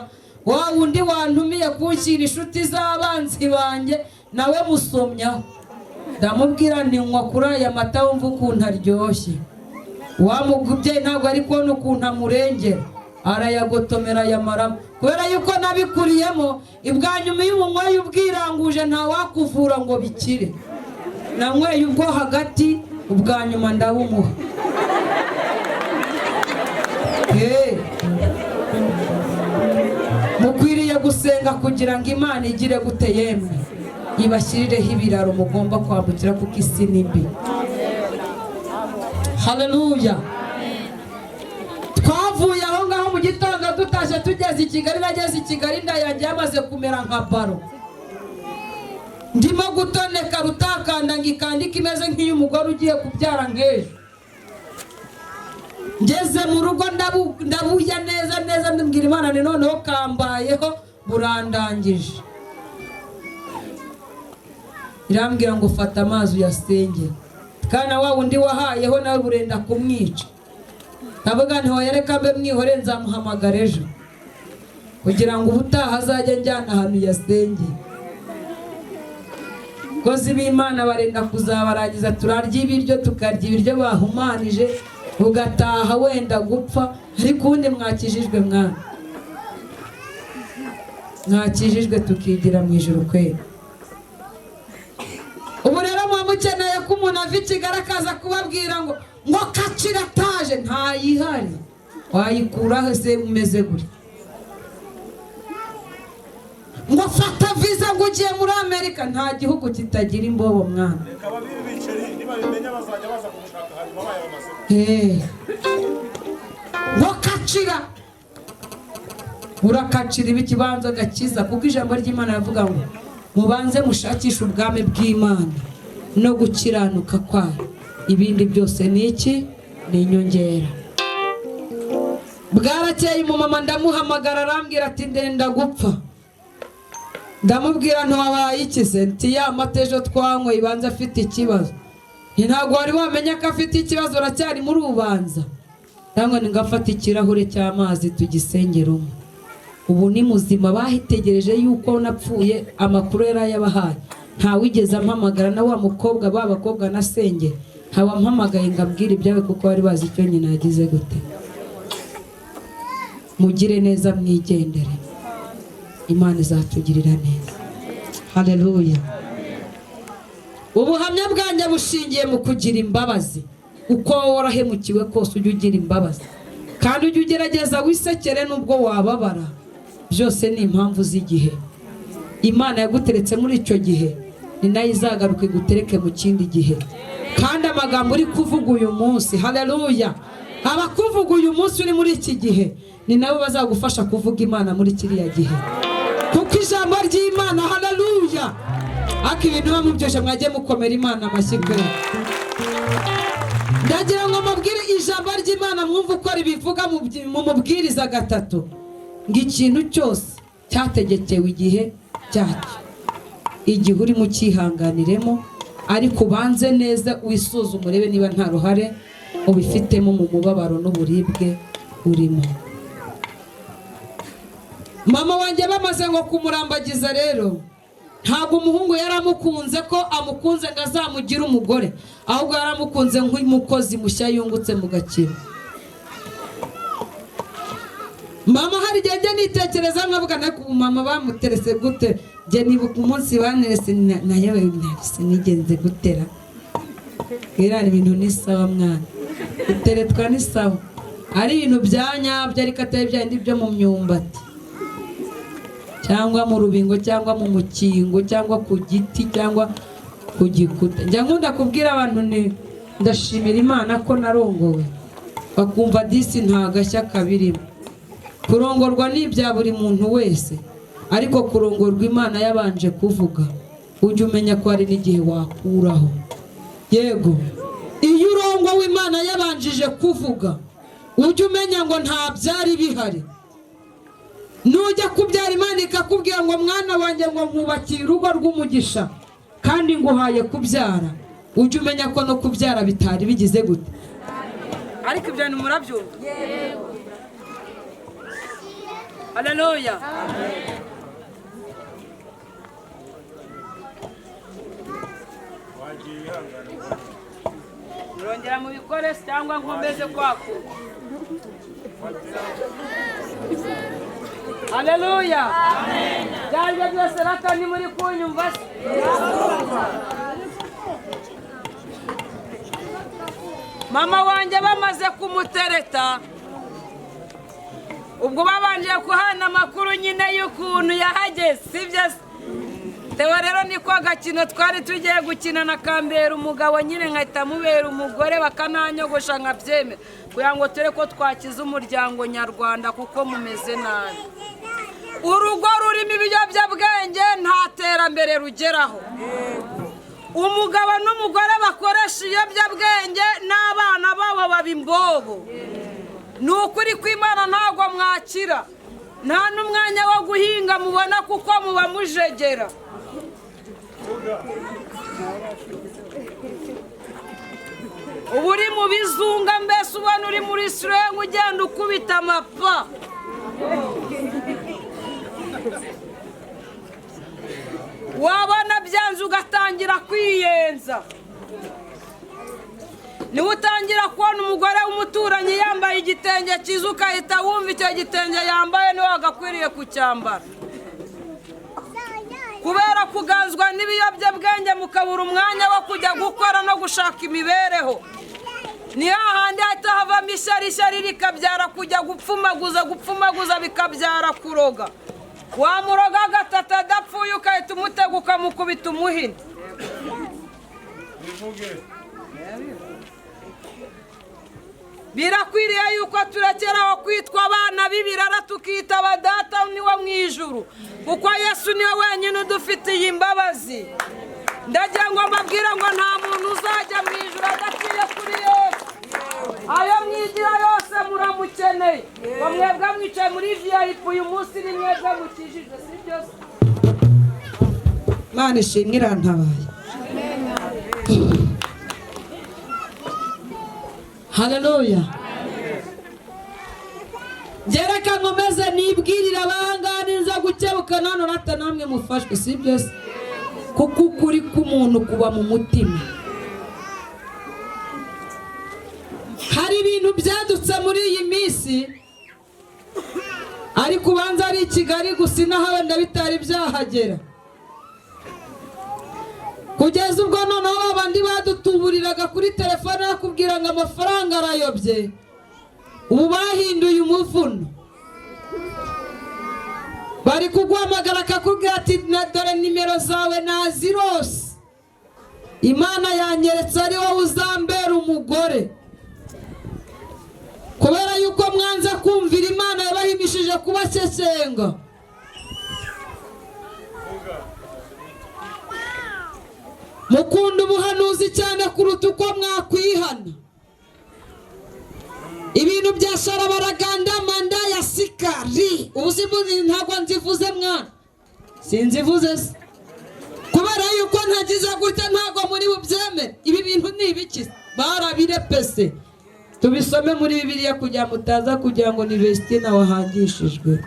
[SPEAKER 1] wa wundi wantumiye kunshyira inshuti z'abanzi banjye. Nawe musomyaho, ndamubwira nti: "Nywa kuri aya mata wumva ukuntu aryoshye." Wa mubyeyi ntabwo ari kubona ukuntu amurengera, arayagotomera, ayamaramo. Kubera yuko nabikuriyemo, ibwa nyuma iyo umunyweye ubwiranguje ntawakuvura ngo bikire. Nanyweye ubwo hagati, ubwa nyuma ndabumuha. Hey. Mukwiriye gusenga kugira ngo Imana igire gute yemwe, ibashyirireho ibiraro mugomba kwambukira, kuko isi ni mbi. Haleluya! Twavuye aho ngaho mu gitondo, dutashye, tugeze i Kigali, nageze i Kigali inda yanjye yamaze kumera nka baro, ndimo gutoneka rutakanda ngo ikandike imeze nk'iy'umugore ugiye kubyara nk'ejo. Ngeze mu rugo ndabuya neza neza, ndabwira Imana ni noneho kambayeho, burandangije. Irambwira ngo: "Fata amazi uyasenge." Kana wa wundi wahayeho nawe burenda kumwica. Ndavuga nti: "Hoya, reka mbe mwihore, nzamuhamagara ejo kugira ngo ubutaha azajye njyana ahantu yasengeye." Abakozi b'Imana barenda kuzabarangiza. Turarya ibiryo, tukarya ibiryo bahumanije, ugataha wenda gupfa. Ariko ubundi mwakijijwe, mwana, mwakijijwe tukigira mu ijoro kwera. Ubu rero muba mukeneye ko umuntu ava i Kigali akaza kubabwira ngo kacirataje ntayihari. Wayikuraho se umeze gutya? Ngo fata viza, ngo ugiye muri Amerika. Nta gihugu kitagira imbobo, mwana.
[SPEAKER 4] Reka ababiri biceri nibabimenya bazajya baza kumushaka, hanyuma bayabamaze.
[SPEAKER 1] Ngo kacira, urakacira ikibanza gakiza, kuko ijambo ry'Imana rivuga ngo mubanze mushakishe ubwami bw'Imana no gukiranuka kwayo, ibindi byose ni iki? Ni inyongera. Bwarakeye, umumama ndamuhamagara, arambwira ati: "Ndenda gupfa." Ndamubwira: "Ntiwabaye iki se?" Nti: "Ya mata ejo twanyweye ibanza afite ikibazo." Nti: "Ntabwo wari wamenya ko afite ikibazo, uracyari muri ubanza." Cyangwa ni ngafata ikirahure cy'amazi tugisengeramo, ubu ni muzima. Bahitegereje yuko napfuye, amakuru yari ayabahaye. Ntawigeze ampamagara na wa mukobwa, ba bakobwa nasengera, ntawampamagaye ngo ambwire ibyawe, kuko bari bazi icyo nyina yagize gute. Mugire neza, mwigendere, Imana izatugirira neza. Haleluya! Ubuhamya bwanjye bushingiye mu kugira imbabazi. Uko wowe warahemukiwe kose, ujye ugira imbabazi, kandi ujye ugerageza wisekere n'ubwo wababara. Byose ni impamvu z'igihe. Imana yaguteretse muri icyo gihe, ni nayo izagaruka igutereke mu kindi gihe. Kandi amagambo uri kuvuga uyu munsi, haleluya, abakuvuga uyu munsi uri muri iki gihe ni nabo bazagufasha kuvuga Imana muri kiriya gihe, kuko ijambo ry'Imana, haleluya. Ariko ibintu biba mubyoshye, mwagiye mukomera Imana amashyi kwe. Ndagira ngo mubwire ijambo ry'Imana, mwumve uko ribivuga mu Mubwiriza 3, ngo ikintu cyose cyategekewe igihe cyacyo. Igihe urimo ucyihanganiremo, ariko ubanze neza wisuzume, urebe niba nta ruhare ubifitemo mu mubabaro n'uburibwe urimo. Mama wanjye bamaze ngo kumurambagiza rero, ntabwo umuhungu yari amukunze ko amukunze ngo azamugire umugore, ahubwo yaramukunze nk'umukozi mushya yungutse mu gakino. Mama, hari igihe njya nitekereza nkavuga: "Ariko ubu mama bamuterese gute?" Njye nibuka umunsi banerese, nayo sinigenze gutera. Bwira ibintu ni sawa mwana, guteretwa ni sawa, ari ibintu bya nyabyo, ariko atari bya bindi byo mu myumbati cyangwa mu rubingo cyangwa mu mukingo cyangwa ku giti cyangwa Ku gikuta. Njya nkunda kubwira abantu nti ndashimira Imana ko narongowe, bakumva disi nta gashya kabirimo. Kurongorwa ni ibya buri muntu wese, ariko kurongorwa Imana yabanje kuvuga, ujye umenya ko hari n'igihe wakuraho. Yego, iyo urongowe Imana yabanjije kuvuga, ujye umenya ngo nta byari bihari. Nujya kubyara Imana ikakubwira ngo mwana wanjye, ngo nkubakiye urugo rw'umugisha kandi nguhaye kubyara, ujye umenya ko no kubyara bitari bigize gute. Ariko ibyo bintu murabyumva? Haleluya.
[SPEAKER 4] Wagiye wihangana.
[SPEAKER 1] Murongera mubikore cyangwa nkomeze kwakura? Haleluya. Byaribyo byose rata muri kunyumva se? Mama wanjye bamaze kumutereta, ubwo babanje kuhana amakuru nyine y'ukuntu yahageze, sibyo se? Tewe rero niko agakino twari tugiye gukina, nakambera umugabo nyine nkahita mubera umugore, bakananyogosha nkabyemera, kugira ngo ture ko twakiza umuryango nyarwanda kuko mumeze nabi. Urugo rurimo ibiyobyabwenge nta terambere rugeraho. Umugabo n'umugore bakoresha ibiyobyabwenge n'abana babo baba imbobo. Ni ukuri kw'Imana ntabwo mwakira, nta n'umwanya wo guhinga mubona kuko muba mujegera. Uba uri mu bizunga, mbese ubona uri muri sirenga ugenda ukubita amapa. Wabona byanze ugatangira kwiyenza. Niwe utangira kubona umugore w'umuturanyi yambaye igitenge cyiza, ukahita wumva icyo gitenge yambaye niwe wagakwiriye kucyambara. Kubera kuganzwa n'ibiyobyabwenge mukabura umwanya wo kujya gukora no gushaka imibereho. Ni hahandi hahita havamo ishyari, ishyari rikabyara kujya gupfumaguza, gupfumaguza bikabyara kuroga. Wamuroga gatatu adapfuye ukahita umutega ukamukubita umuhini.
[SPEAKER 4] Bivuge.
[SPEAKER 1] Birakwiriye yuko turekeraho kwitwa abana b'ibirara tukita abadata niwe mu ijuru, kuko Yesu niwe wenyine udufitiye imbabazi. Ndagira ngo mbabwire ngo nta muntu uzajya mu ijuru adaciye kuri Yesu. Ayo mwigira yose muramukeneye. Ngo mwebwe mwicaye muri VIP uyu munsi ni mwebwe mukijijwe, si byo se? Imana ishimwe irantabaye. Haleluya. Ngereka nkomeze nibwirira abangani nza gukebuka nano rata namwe mufashwe, si byo se? Kuko ukuri k'umuntu kuba mu mutima. Hari ibintu byadutse muri iyi minsi, ariko ubanza ari i Kigali gusa, inaha wenda bitari byahagera. Kugeza ubwo noneho babandi badutuburiraga kuri telefone bakubwira ngo amafaranga arayobye, ubu bahinduye umuvuno. Bari kuguhamagara akakubwira ati na dore nimero zawe nazirose, Imana yanyeretse ari wowe uzambera umugore. Kubera yuko mwanze kumvira Imana yabahimishije kubashyeshyenga. Mukunda ubuhanuzi cyane kuruta uko mwakwihana. Ibintu bya sharabaraganda manda ya sikari, ubuzima ntabwo nzivuze mwana, sinzivuze se, kubera yuko ntagize gutya ntabwo muri bubyemere. Ibi bintu ni ibiki? Barabirepese. Tubisome muri Bibiliya kugira mutaza kugira ngo ni Vestina wahangishijwe.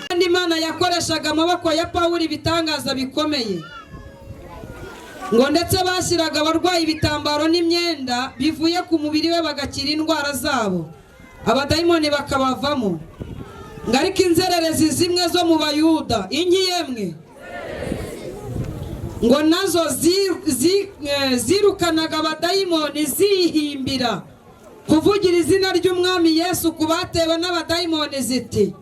[SPEAKER 1] Kandi Imana yakoreshaga amaboko ya Pawulo ibitangaza bikomeye, ngo ndetse bashyiraga abarwayi ibitambaro n'imyenda bivuye ku mubiri we bagakira indwara zabo, abadayimoni bakabavamo. Ngo ariko inzererezi zimwe zo mu Bayuda, inki yemwe, ngo nazo zirukanaga abadayimoni zihimbira kuvugira izina ry'Umwami Yesu ku batewe n'abadayimoni ziti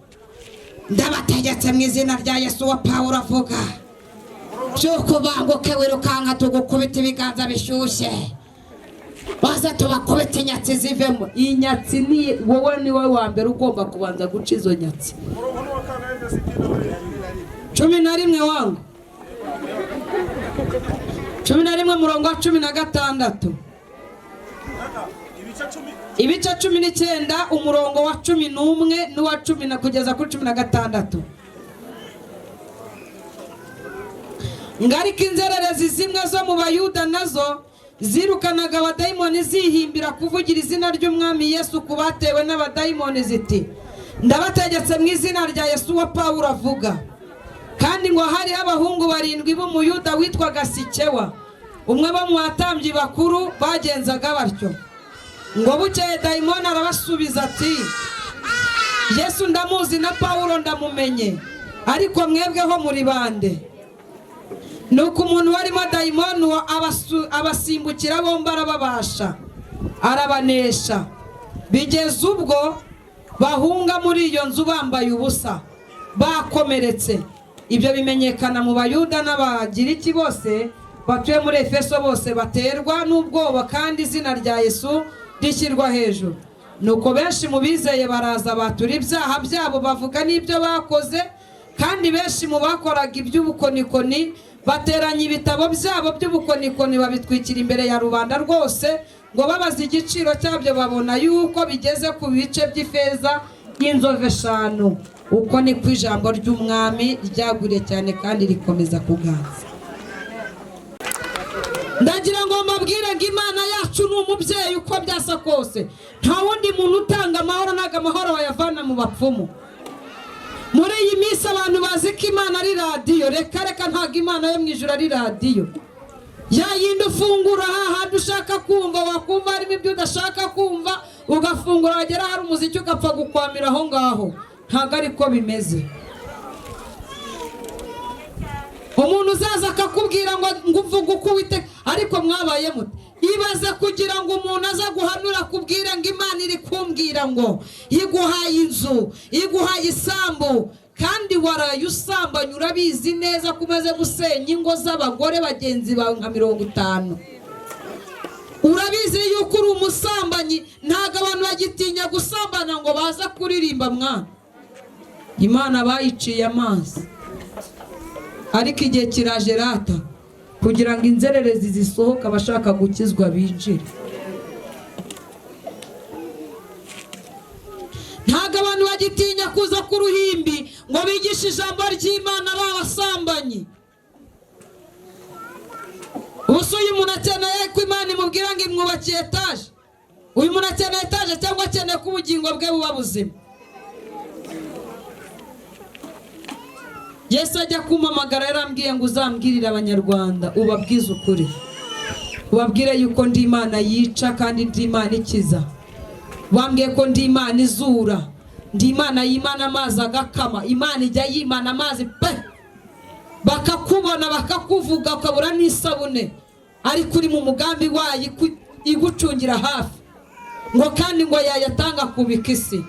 [SPEAKER 1] ndabategetse mu izina rya Yesu wa Pawulo avuga.
[SPEAKER 5] Byukubanguke wirukanka tugukubita ibiganza bishyushye, baze tubakubita inyatsi zivemo.
[SPEAKER 1] Iyi nyatsi ni wowe, ni wowe wa mbere ugomba kubanza guca izo nyatsi. 11 wangu, 11 murongo wa 16. Ibice 19 umurongo wa 11 n'uwa 10 na kugeza kuri 16. Ngariko inzererezi zimwe zo mu Bayuda nazo zirukanaga abadayimoni zihimbira kuvugira izina ry'Umwami Yesu ku batewe n'abadayimoni ziti: "Ndabategetse mu izina rya Yesu wa Pawulo avuga." Kandi ngo hariho abahungu barindwi b'Umuyuda witwaga Sikewa, umwe bo mu batambyi bakuru, bagenzaga batyo. Ngo bukeye dayimoni arabasubiza ati: "Yesu ndamuzi na Pawulo ndamumenye, ariko mwebweho muri bande?" Nuko umuntu warimo dayimoni uwo abasimbukira bombi, arababasha, arabanesha, bigeze ubwo bahunga muri iyo nzu bambaye ubusa, bakomeretse. Ibyo bimenyekana mu Bayuda n'Abagiriki bose batuye muri Efeso, bose baterwa n'ubwoba, kandi izina rya Yesu rishyirwa hejuru. Nuko benshi mu bizeye baraza, batura ibyaha byabo, bavuga n'ibyo bakoze. Kandi benshi mu bakoraga iby'ubukonikoni bateranya ibitabo byabo by'ubukonikoni, babitwikira imbere ya rubanda rwose. Ngo babaze igiciro cyabyo, babona yuko bigeze ku bice by'ifeza y'inzovu eshanu. Uko niko ijambo ry'Umwami ryagwiriye cyane kandi rikomeza kuganza. Ndagira ngo mbabwire ngo Imana yacu ni umubyeyi uko byasa kose. Nta wundi muntu utanga amahoro, ntabwo amahoro wayavana mu bapfumu. Muri iyi minsi abantu bazi ko Imana ari radiyo. Reka reka, ntabwo Imana yo mu ijuru ari radiyo ya yindi ufungura hahandi ushaka kumva, wakumva harimo ibyo udashaka kumva ugafungura, wagera hari umuziki ugapfa gukwamira aho ngaho. Ntabwo ariko bimeze. Umuntu uzaza akakubwira ngo uvuge uko wite, ariko mwabaye mute? Ibaze kugira ngo umuntu aza guhanura akubwire ngo Imana iri kumbwira ngo iguhaye inzu, iguhaye isambu, kandi waraye usambanye, urabizi neza ko umaze gusenya ingo z'abagore bagenzi bawe nka 50, urabizi yuko uri umusambanyi. Ntabwo abantu bagitinya gusambana ngo baza kuririmba mwana. Imana bayiciye amazi, ariko igihe kiraje rata kugira ngo inzererezi zisohoke, abashaka gukizwa binjire. Ntabwo abantu bagitinya kuza ku ruhimbi ngo bigishe ijambo ry'Imana ari abasambanyi. Ubu uyu muntu akeneye ko Imana imubwira ngo imwubakiye etaje? Uyu muntu akeneye etaje cyangwa akeneye ko ubugingo bwe buba buzima? Yesu ajya kumpamagara yarambwiye ngo uzambwirire Abanyarwanda, ubabwize ukuri, ubabwire yuko ndi Imana yica kandi ndi Imana ikiza. Bambwiye ko ndi Imana izura, ndi Imana yimana amazi agakama. Imana ijya yimana amazi pe, bakakubona bakakuvuga ukabura n'isabune, ariko uri mu mugambi wayo igucungira hafi. Ngo kandi ngo yayatanga kubika isi.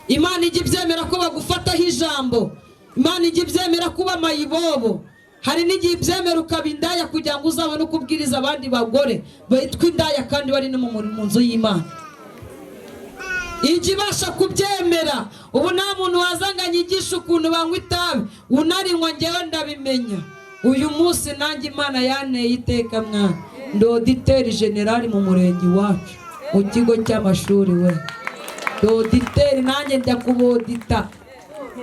[SPEAKER 1] Imana ijya ibyemera ko bagufataho ijambo, Imana ijya ibyemera kuba mayibobo, hari n'igihe ibyemera ukaba indaya kugira ngo uzabone uko ubwiriza abandi bagore bitwa indaya kandi bari no mu nzu y'Imana. Ijya ibasha kubyemera. Ubu nta muntu waza ngo anyigishe ukuntu banywa itabi, unarinywa ngewe ndabimenya. Uyu munsi nanjye Imana yanteye iteka mwana, ndi oditeri generali mu murenge iwacu mu kigo cy'amashuri we oditeri, nanjye njya kubodita.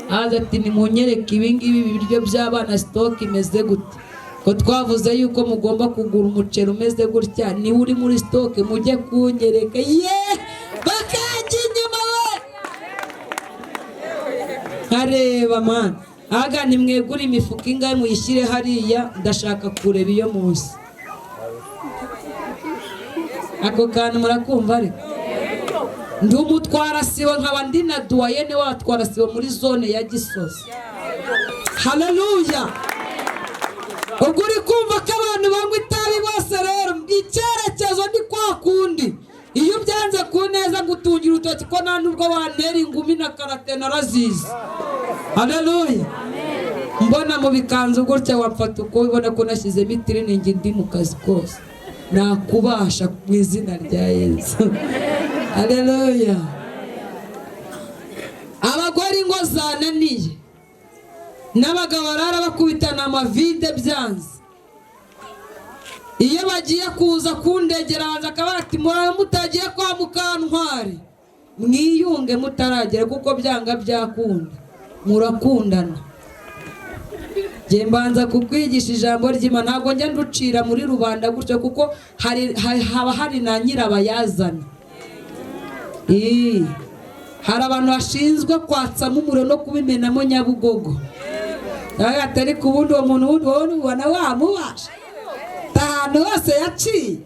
[SPEAKER 1] Aza ati nimunyereke ibingibi ibiryo by'abana sitoke imeze gute, ko twavuze yuko mugomba kugura umuceri umeze gutya, niwe uri muri sitoke mujye kunyereka. Ye bakajya inyuma we nkareba mwana aga nimwegure imifuka ingahe muyishyire hariya, ndashaka kureba iyo munsi. Ako kantu murakumva? Ariko ndi umutwara sibo, nkaba ndi na duwayene w'abatwara sibo muri zone ya Gisozi. Haleluya! Ubwo uri kumva ko abantu banywa itabi bose rero icyerekezo ni kwa kundi. Iyo ubyanze ku neza ngutungira urutoki ko nta nubwo wantera ingumi na karate narazizi. Haleluya! Mbona mu bikanzu gutya wamfata uko ubona ko nashyizemo itiriningi ndi mu kazi kose. Nakubasha mu izina rya Yesu. Haleluya. Abagore ingo zananiye, n'abagabo barara bakubitana amavide byanze. Iyo bagiye kuza kundegera banza akaba ati murara mutagiye kwa Mukantwari, mwiyunge mutaragera kuko byanga byakunda murakundana. Njye mbanza kukwigisha ijambo ry'Imana, ntabwo njya nducira muri rubanda gutyo kuko haba hari na nyirabayazana. Hari abantu bashinzwe kwatsamo umuriro no kubimenamo Nyabugogo. Atari ku wundi uwo muntu wundi wowe ubona wamubasha ahantu hose yaciye,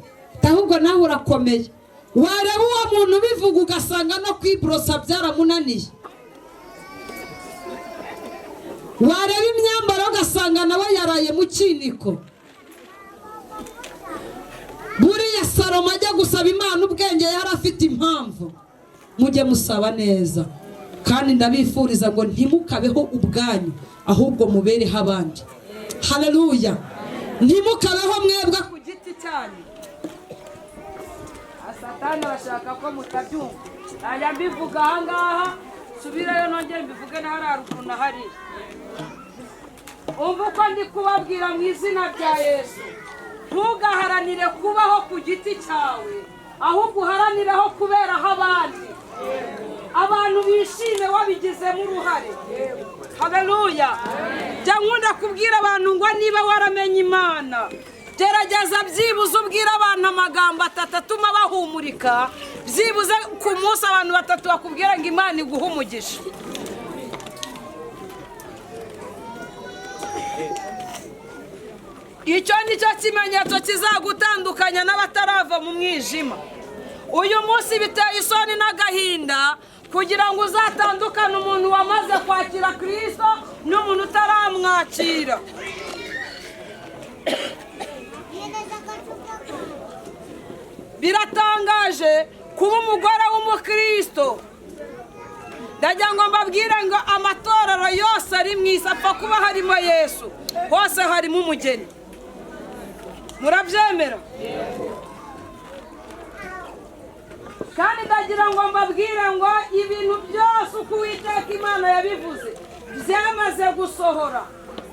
[SPEAKER 1] ahubwo nawe urakomeye. Wareba uwo muntu ubivuga ugasanga no kwiborosa byaramunaniye, wareba imyambaro ugasanga nawe yaraye mu kiniko. Buriya Salomo ajya gusaba Imana ubwenge yari afite impamvu. Mujye musaba neza, kandi ndabifuriza ngo ntimukabeho ubwanyu ahubwo mubereho abandi. Haleluya. Ntimukabeho mwebwe ku giti cyanyu. Satani arashaka ko mutabyumva. Aya mbivuga aha ngaha, subirayo nongere mbivuge na hariya ruguru na hariya. Umva uko ndi kubabwira mu izina rya Yesu. Ntugaharanire kubaho ku giti cyawe, ahubwo uharanireho kuberaho abandi. Abantu bishime wabigizemo uruhare. Haleluya. Jya nkunda kubwira abantu ngo niba waramenye Imana, gerageza byibuze ubwira abantu amagambo atatu atuma bahumurika. Byibuze ku munsi abantu batatu bakubwira ngo Imana iguhe umugisha. Icyo nicyo kimenyetso kizagutandukanya n'abatarava mu mwijima. Uyu munsi biteye isoni n'agahinda kugira ngo uzatandukane umuntu wamaze kwakira Kristo n'umuntu utaramwakira. Biratangaje kuba umugore w'umukristo. Ndagira ngo mbabwire ngo amatorero yose ari mu isi apfa kuba harimo Yesu, hose harimo umugeni. Murabyemera? Kandi ndagira ngo mbabwire ngo ibintu byose uko Uwiteka Imana yabivuze byamaze gusohora.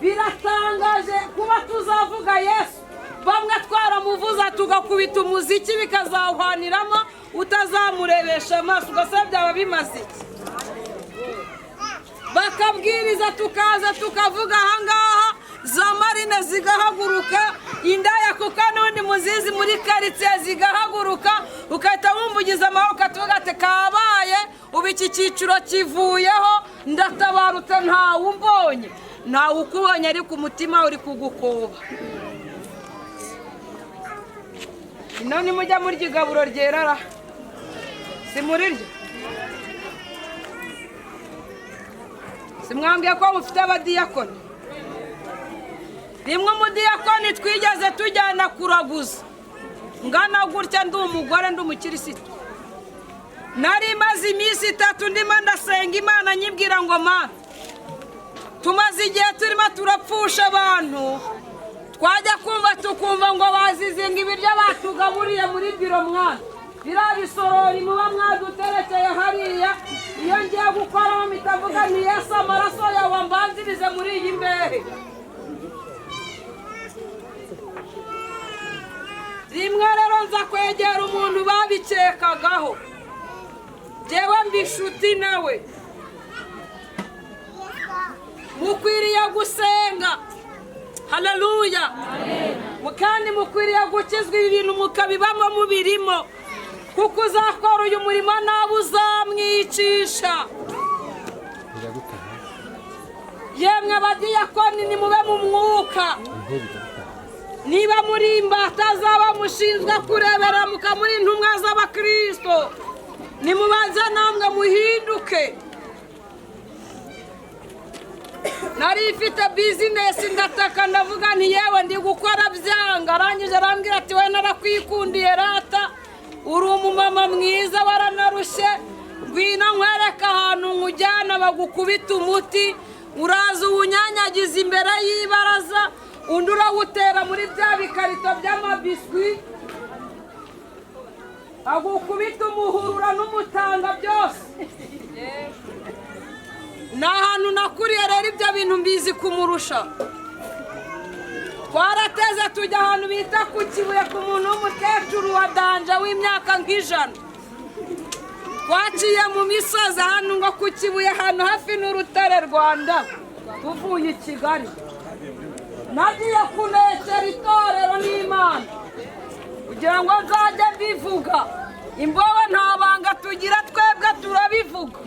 [SPEAKER 1] Biratangaje kuba tuzavuga Yesu, bamwe twaramuvuza tugakubita umuziki bikazawuhaniramo, utazamurebesha amaso ugasaba byaba bimaze iki. Bakabwiriza tukaza tukavuga ahangaha, za marine zigahaguruka, indaya kuko n'undi muzizi muri karitsiye zigahaguruka, ukahita wumvugiza amaboko atuvuga ati kabaye, ubu iki cyiciro kivuyeho, ndatabarutse ntawe umbonye. Ntawe ukubonye ariko umutima uri kugukoba. Ino nimujya murya igaburo ryerara, si muriryo? Simwambwiye ko mufite abadiyakoni? Rimwe umudiyakoni twigeze tujyana kuraguza, ngana gutya ndi umugore ndi umukirisitu. Nari maze iminsi itatu ndimo ndasenga Imana nyibwira ngo Mana, tumaze igihe turimo turapfusha abantu, twajya kumva tukumva ngo bazizinga ibiryo batugaburiye muri biro mwana, biriya bisorori muba mwaduterekeye hariya, iyo ngiye gukoramo mpita ni Yesu amaraso yawe ambanzirize muri iyi mbehe. Rimwe rero nza kwegera umuntu babikekagaho, jyewe mba inshuti nawe. Mukwiriye gusenga. Haleluya. Kandi mukwiriye gukizwa ibi bintu mukabibamo mubirimo, kuko uzakora uyu murimo nawe uzamwicisha. Yemwe abadiyakoni nimube mu mwuka. Niba muri imbata zaba mushinzwe kurebera mukamuri intumwa z'abakristo, nimubanze namwe muhinduke. Nari ifite business ndataka ndavuga nti yewe ndi gukora byanga. Arangije arambwira ati we narakwikundiye rata, uri umumama mwiza waranarushye, ngwino nkwereka ahantu nkujyana bagukubita umuti
[SPEAKER 6] Uraza uwunyanyagiza imbere y'ibaraza, undi urawutera muri bya bikarito by'amabiswi, agukubita umuhurura n'umutanga byose. Ni ahantu nakuriye rero, ibyo bintu mbizi kumurusha. Twarateze tujya ahantu bita ku Kibuye, ku muntu w'umukecuru wa danger w'imyaka nk'100. Twaciye mu misozi ahantu ngo ku Kibuye, ahantu hafi n'urutare Rwanda. Tuvuye i Kigali, nagiye kunekera itorero n'Imana kugira ngo nzajye mbivuga. Imbobo nta banga tugira twebwe, turabivuga,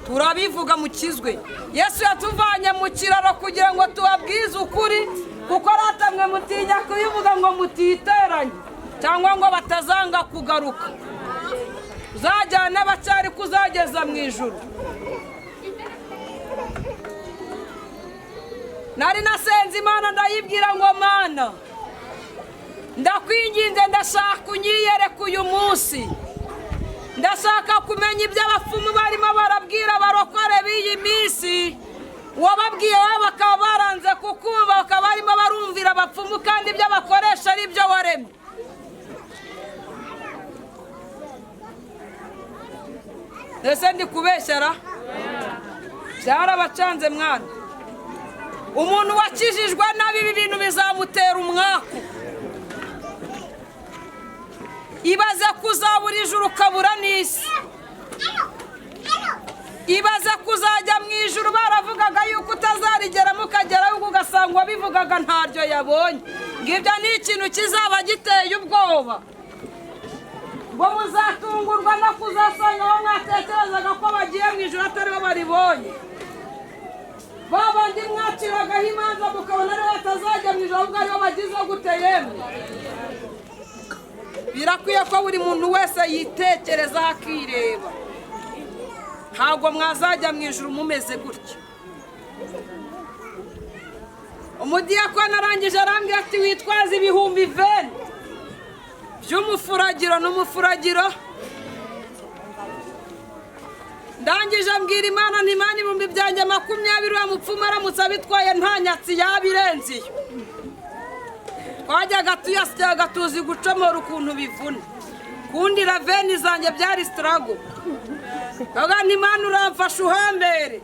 [SPEAKER 6] turabivuga. Mukizwe. Yesu yatuvanye mu kiraro kugira ngo tubabwize ukuri, kuko ratamwe mutinya kubivuga ngo mutiteranye cyangwa ngo batazanga kugaruka. Uzajyana abacyari kuzageza mu ijuru. Nari nasenze Imana, ndayibwira ngo: "Mana, ndakwinginze, ndashaka unyiyereke uyu munsi. Ndashaka kumenya ibyo abapfumu barimo barabwira abarokore b'iyi minsi. Wababwiye wowe bakaba baranze kukumva, bakaba barimo barumvira abapfumu, kandi ibyo bakoresha ari ibyo waremye." Ese ndi kubeshyara? Byarabacanze mwana. Umuntu wakijijwe nabi, ibi bintu bizamutera umwaku. Ibaze kuzabura ijuru ukabura n'isi. Ibaze kuzajya mu ijuru baravugaga yuko utazarigeramo, ukagerayo ugasanga uwabivugaga ntaryo yabonye. Ngibyo ni ikintu kizaba giteye ubwoba, ngo muzatungurwa no kuzasanga abo mwatekerezaga ko bagiye mu ijuru ataribo baribonye. Ba bandi mwaciragaho imanza mukabona aribo batazajya mu ijuru, ahubwo aribo bagize gute yemwe? Birakwiye ko buri muntu wese yitekerezaho akireba. Ntabwo mwazajya mu ijuru mumeze gutya. Umudiyakoni arangije arambwira ati: "Witwaze 20,000 by'umufuragiro." N'umufuragiro. Ndangije mbwira Imana nti: "Imana, 20,000 byanjye uriya mupfumu aramutse abitwaye, nta nyatsi yaba irenze iyo." Twajyaga tuyasyaga, tuzi gucomora ukuntu bivuna. Kundira 20 zanjye byari struggle. Ndavuga nti: "Imana, uramfasha uhambere."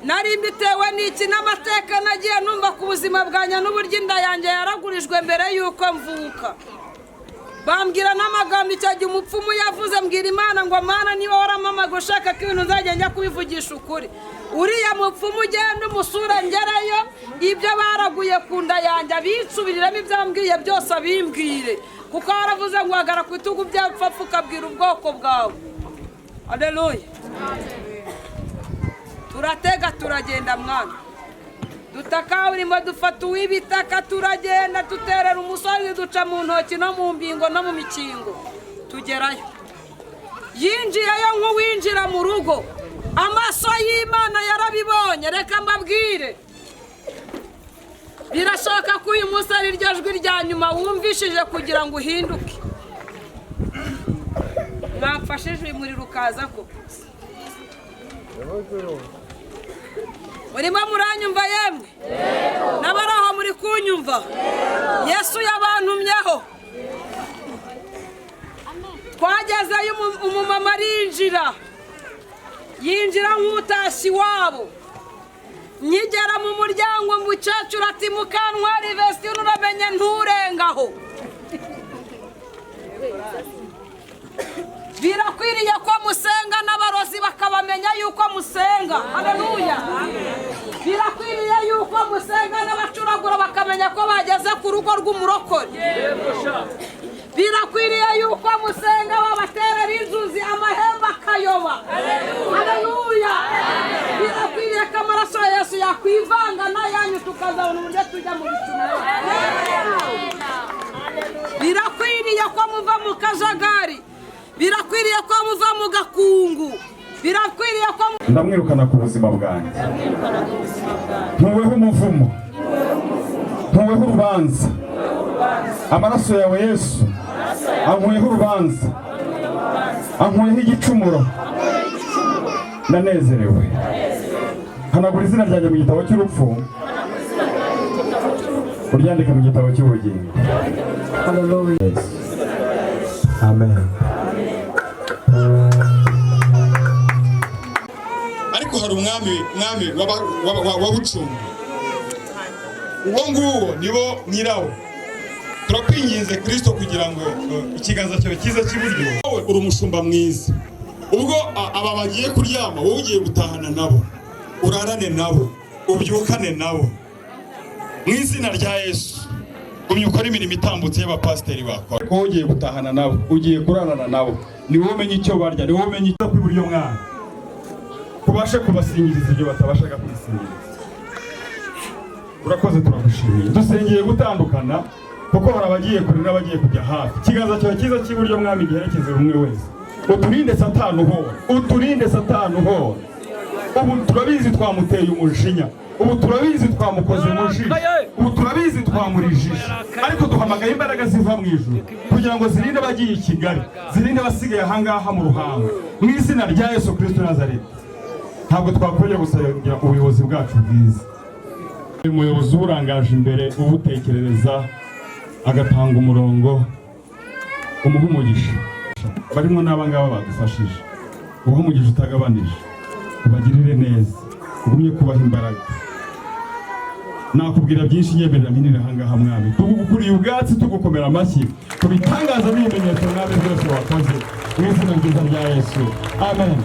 [SPEAKER 6] Nari mbitewe n'iki? N'amateka nagiye numva ku buzima bwanjye n'uburyo inda yanjye yaragurijwe mbere y'uko mvuka, bambwira n'amagambo icyo gihe umupfumu yavuze. Mbwira Imana ngo: "Mana, niba warampamaga ushaka ko ibintu nzajya njya kubivugisha ukuri, uriya mupfumu ugenda umusura, ngerayo ibyo baraguye ku nda yanjye abinsubiriremo, ibyo ambwiye byose abimbwire, kuko waravuze ngo uhagara ku bitugu by'abapfu ukabwira ubwoko bwawe." Aleluya! Turatega turagenda mwana, duta kaburimbo, dufata uw'ibitaka, turagenda duterera umusozi, duca mu ntoki no mu mbingo no mu mikingo, tugerayo. Yinjiyeyo nk'uwinjira mu rugo. Amaso y'Imana yarabibonye. Reka mbabwire, birashoboka ko uyu munsi ari ryo jwi rya nyuma wumvishije kugira ngo uhinduke. Mwamfashije uyu muriro ukaza ko murimo muranyumva? Yemwe n'abari aho, muri kunyumva? Yesu yabantumyeho. Twagezeyo, umumama arinjira, yinjira nk'utashye iwabo. Nkigera mu muryango, umukecuru ati: "Mukantwari Vestine, uramenye nturengaho." Birakwiriye ko musenga n'abarozi bakabamenya yuko musenga. Haleluya! Birakwiriye yuko musenga n'abacuragura bakamenya ko bageze ku rugo rw'umurokore. Birakwiriye yuko musenga babaterera inzuzi, amahembe akayoba. Haleluya! Birakwiriye ko amaraso ya Yesu yakwivanga n'ayanyu, tukazabona uburyo tujya mu bicu. Birakwiriye ko muva mu kajagari. Birakwiriye ko muva mu gakungu. Birakwiriye ko
[SPEAKER 7] Ndamwirukana ku buzima bwanjye. Nkuweho umuvumo, nkuweho urubanza. Amaraso yawe Yesu ankuyeho urubanza, ankuyeho igicumuro. Ndanezerewe. Hanagura izina ryanjye mu gitabo cy'urupfu, uryandike mu gitabo cy'ubugingo. Amen.
[SPEAKER 8] Ariko hari umwami, mwami wabucunga uwo nguwo nibo nyirawo. Turakwinginze Kristo, kugira ngo ikiganza cyawe cyiza cy'iburyo. Wowe uri umushumba mwiza. Ubwo aba bagiye kuryama, wowe ugiye gutahana nabo, urarane nabo, ubyukane nabo. Mu izina rya Yesu, gumya ukore imirimo itambutse y'abapasiteri bakora.
[SPEAKER 7] Wowe ugiye gutahana nabo, ugiye kurarana nabo, ni wowe umenya icyo barya, ni wowe umenya icyo kw'iburyo, mwana, kubashe kubasingiriza ibyo batabashaga kwisingiriza. Urakoze, turagushimiye. Dusengeye gutandukana, kuko hari abagiye kure n'abagiye kujya hafi. Ikiganza cyawe cyiza cy'iburyo, mwami, giherekeze buri umwe wese. Uturinde Satani uhora, uturinde Satani uhora. Ubu turabizi twamuteye umujinya, ubu turabizi twamukoze mu jisho, ubu turabizi twamurijije, ariko duhamagaye imbaraga ziva mu ijuru kugira ngo zirinde abagiye i Kigali, zirinde abasigaye ahangaha mu Ruhango, mu izina rya Yesu Kristo Nazareti. Ntabwo twakongera gusabira ubuyobozi bwacu bwiza, umuyobozi uburangaje imbere, ubutekerereza, agatanga umurongo, umuha umugisha. Barimo n'aba ngaba badufashije, ubahe umugisha utagabanije, ubagirire neza, ugumye kubaha imbaraga. Nakubwira byinshi, nyemerera mpinire ahangaha. Mwami, tugukuriye ubwatsi, tugukomera amashyi ku bitangaza n'ibimenyetso, mwami, byose wakoze, mu izina ryiza rya Yesu, amen.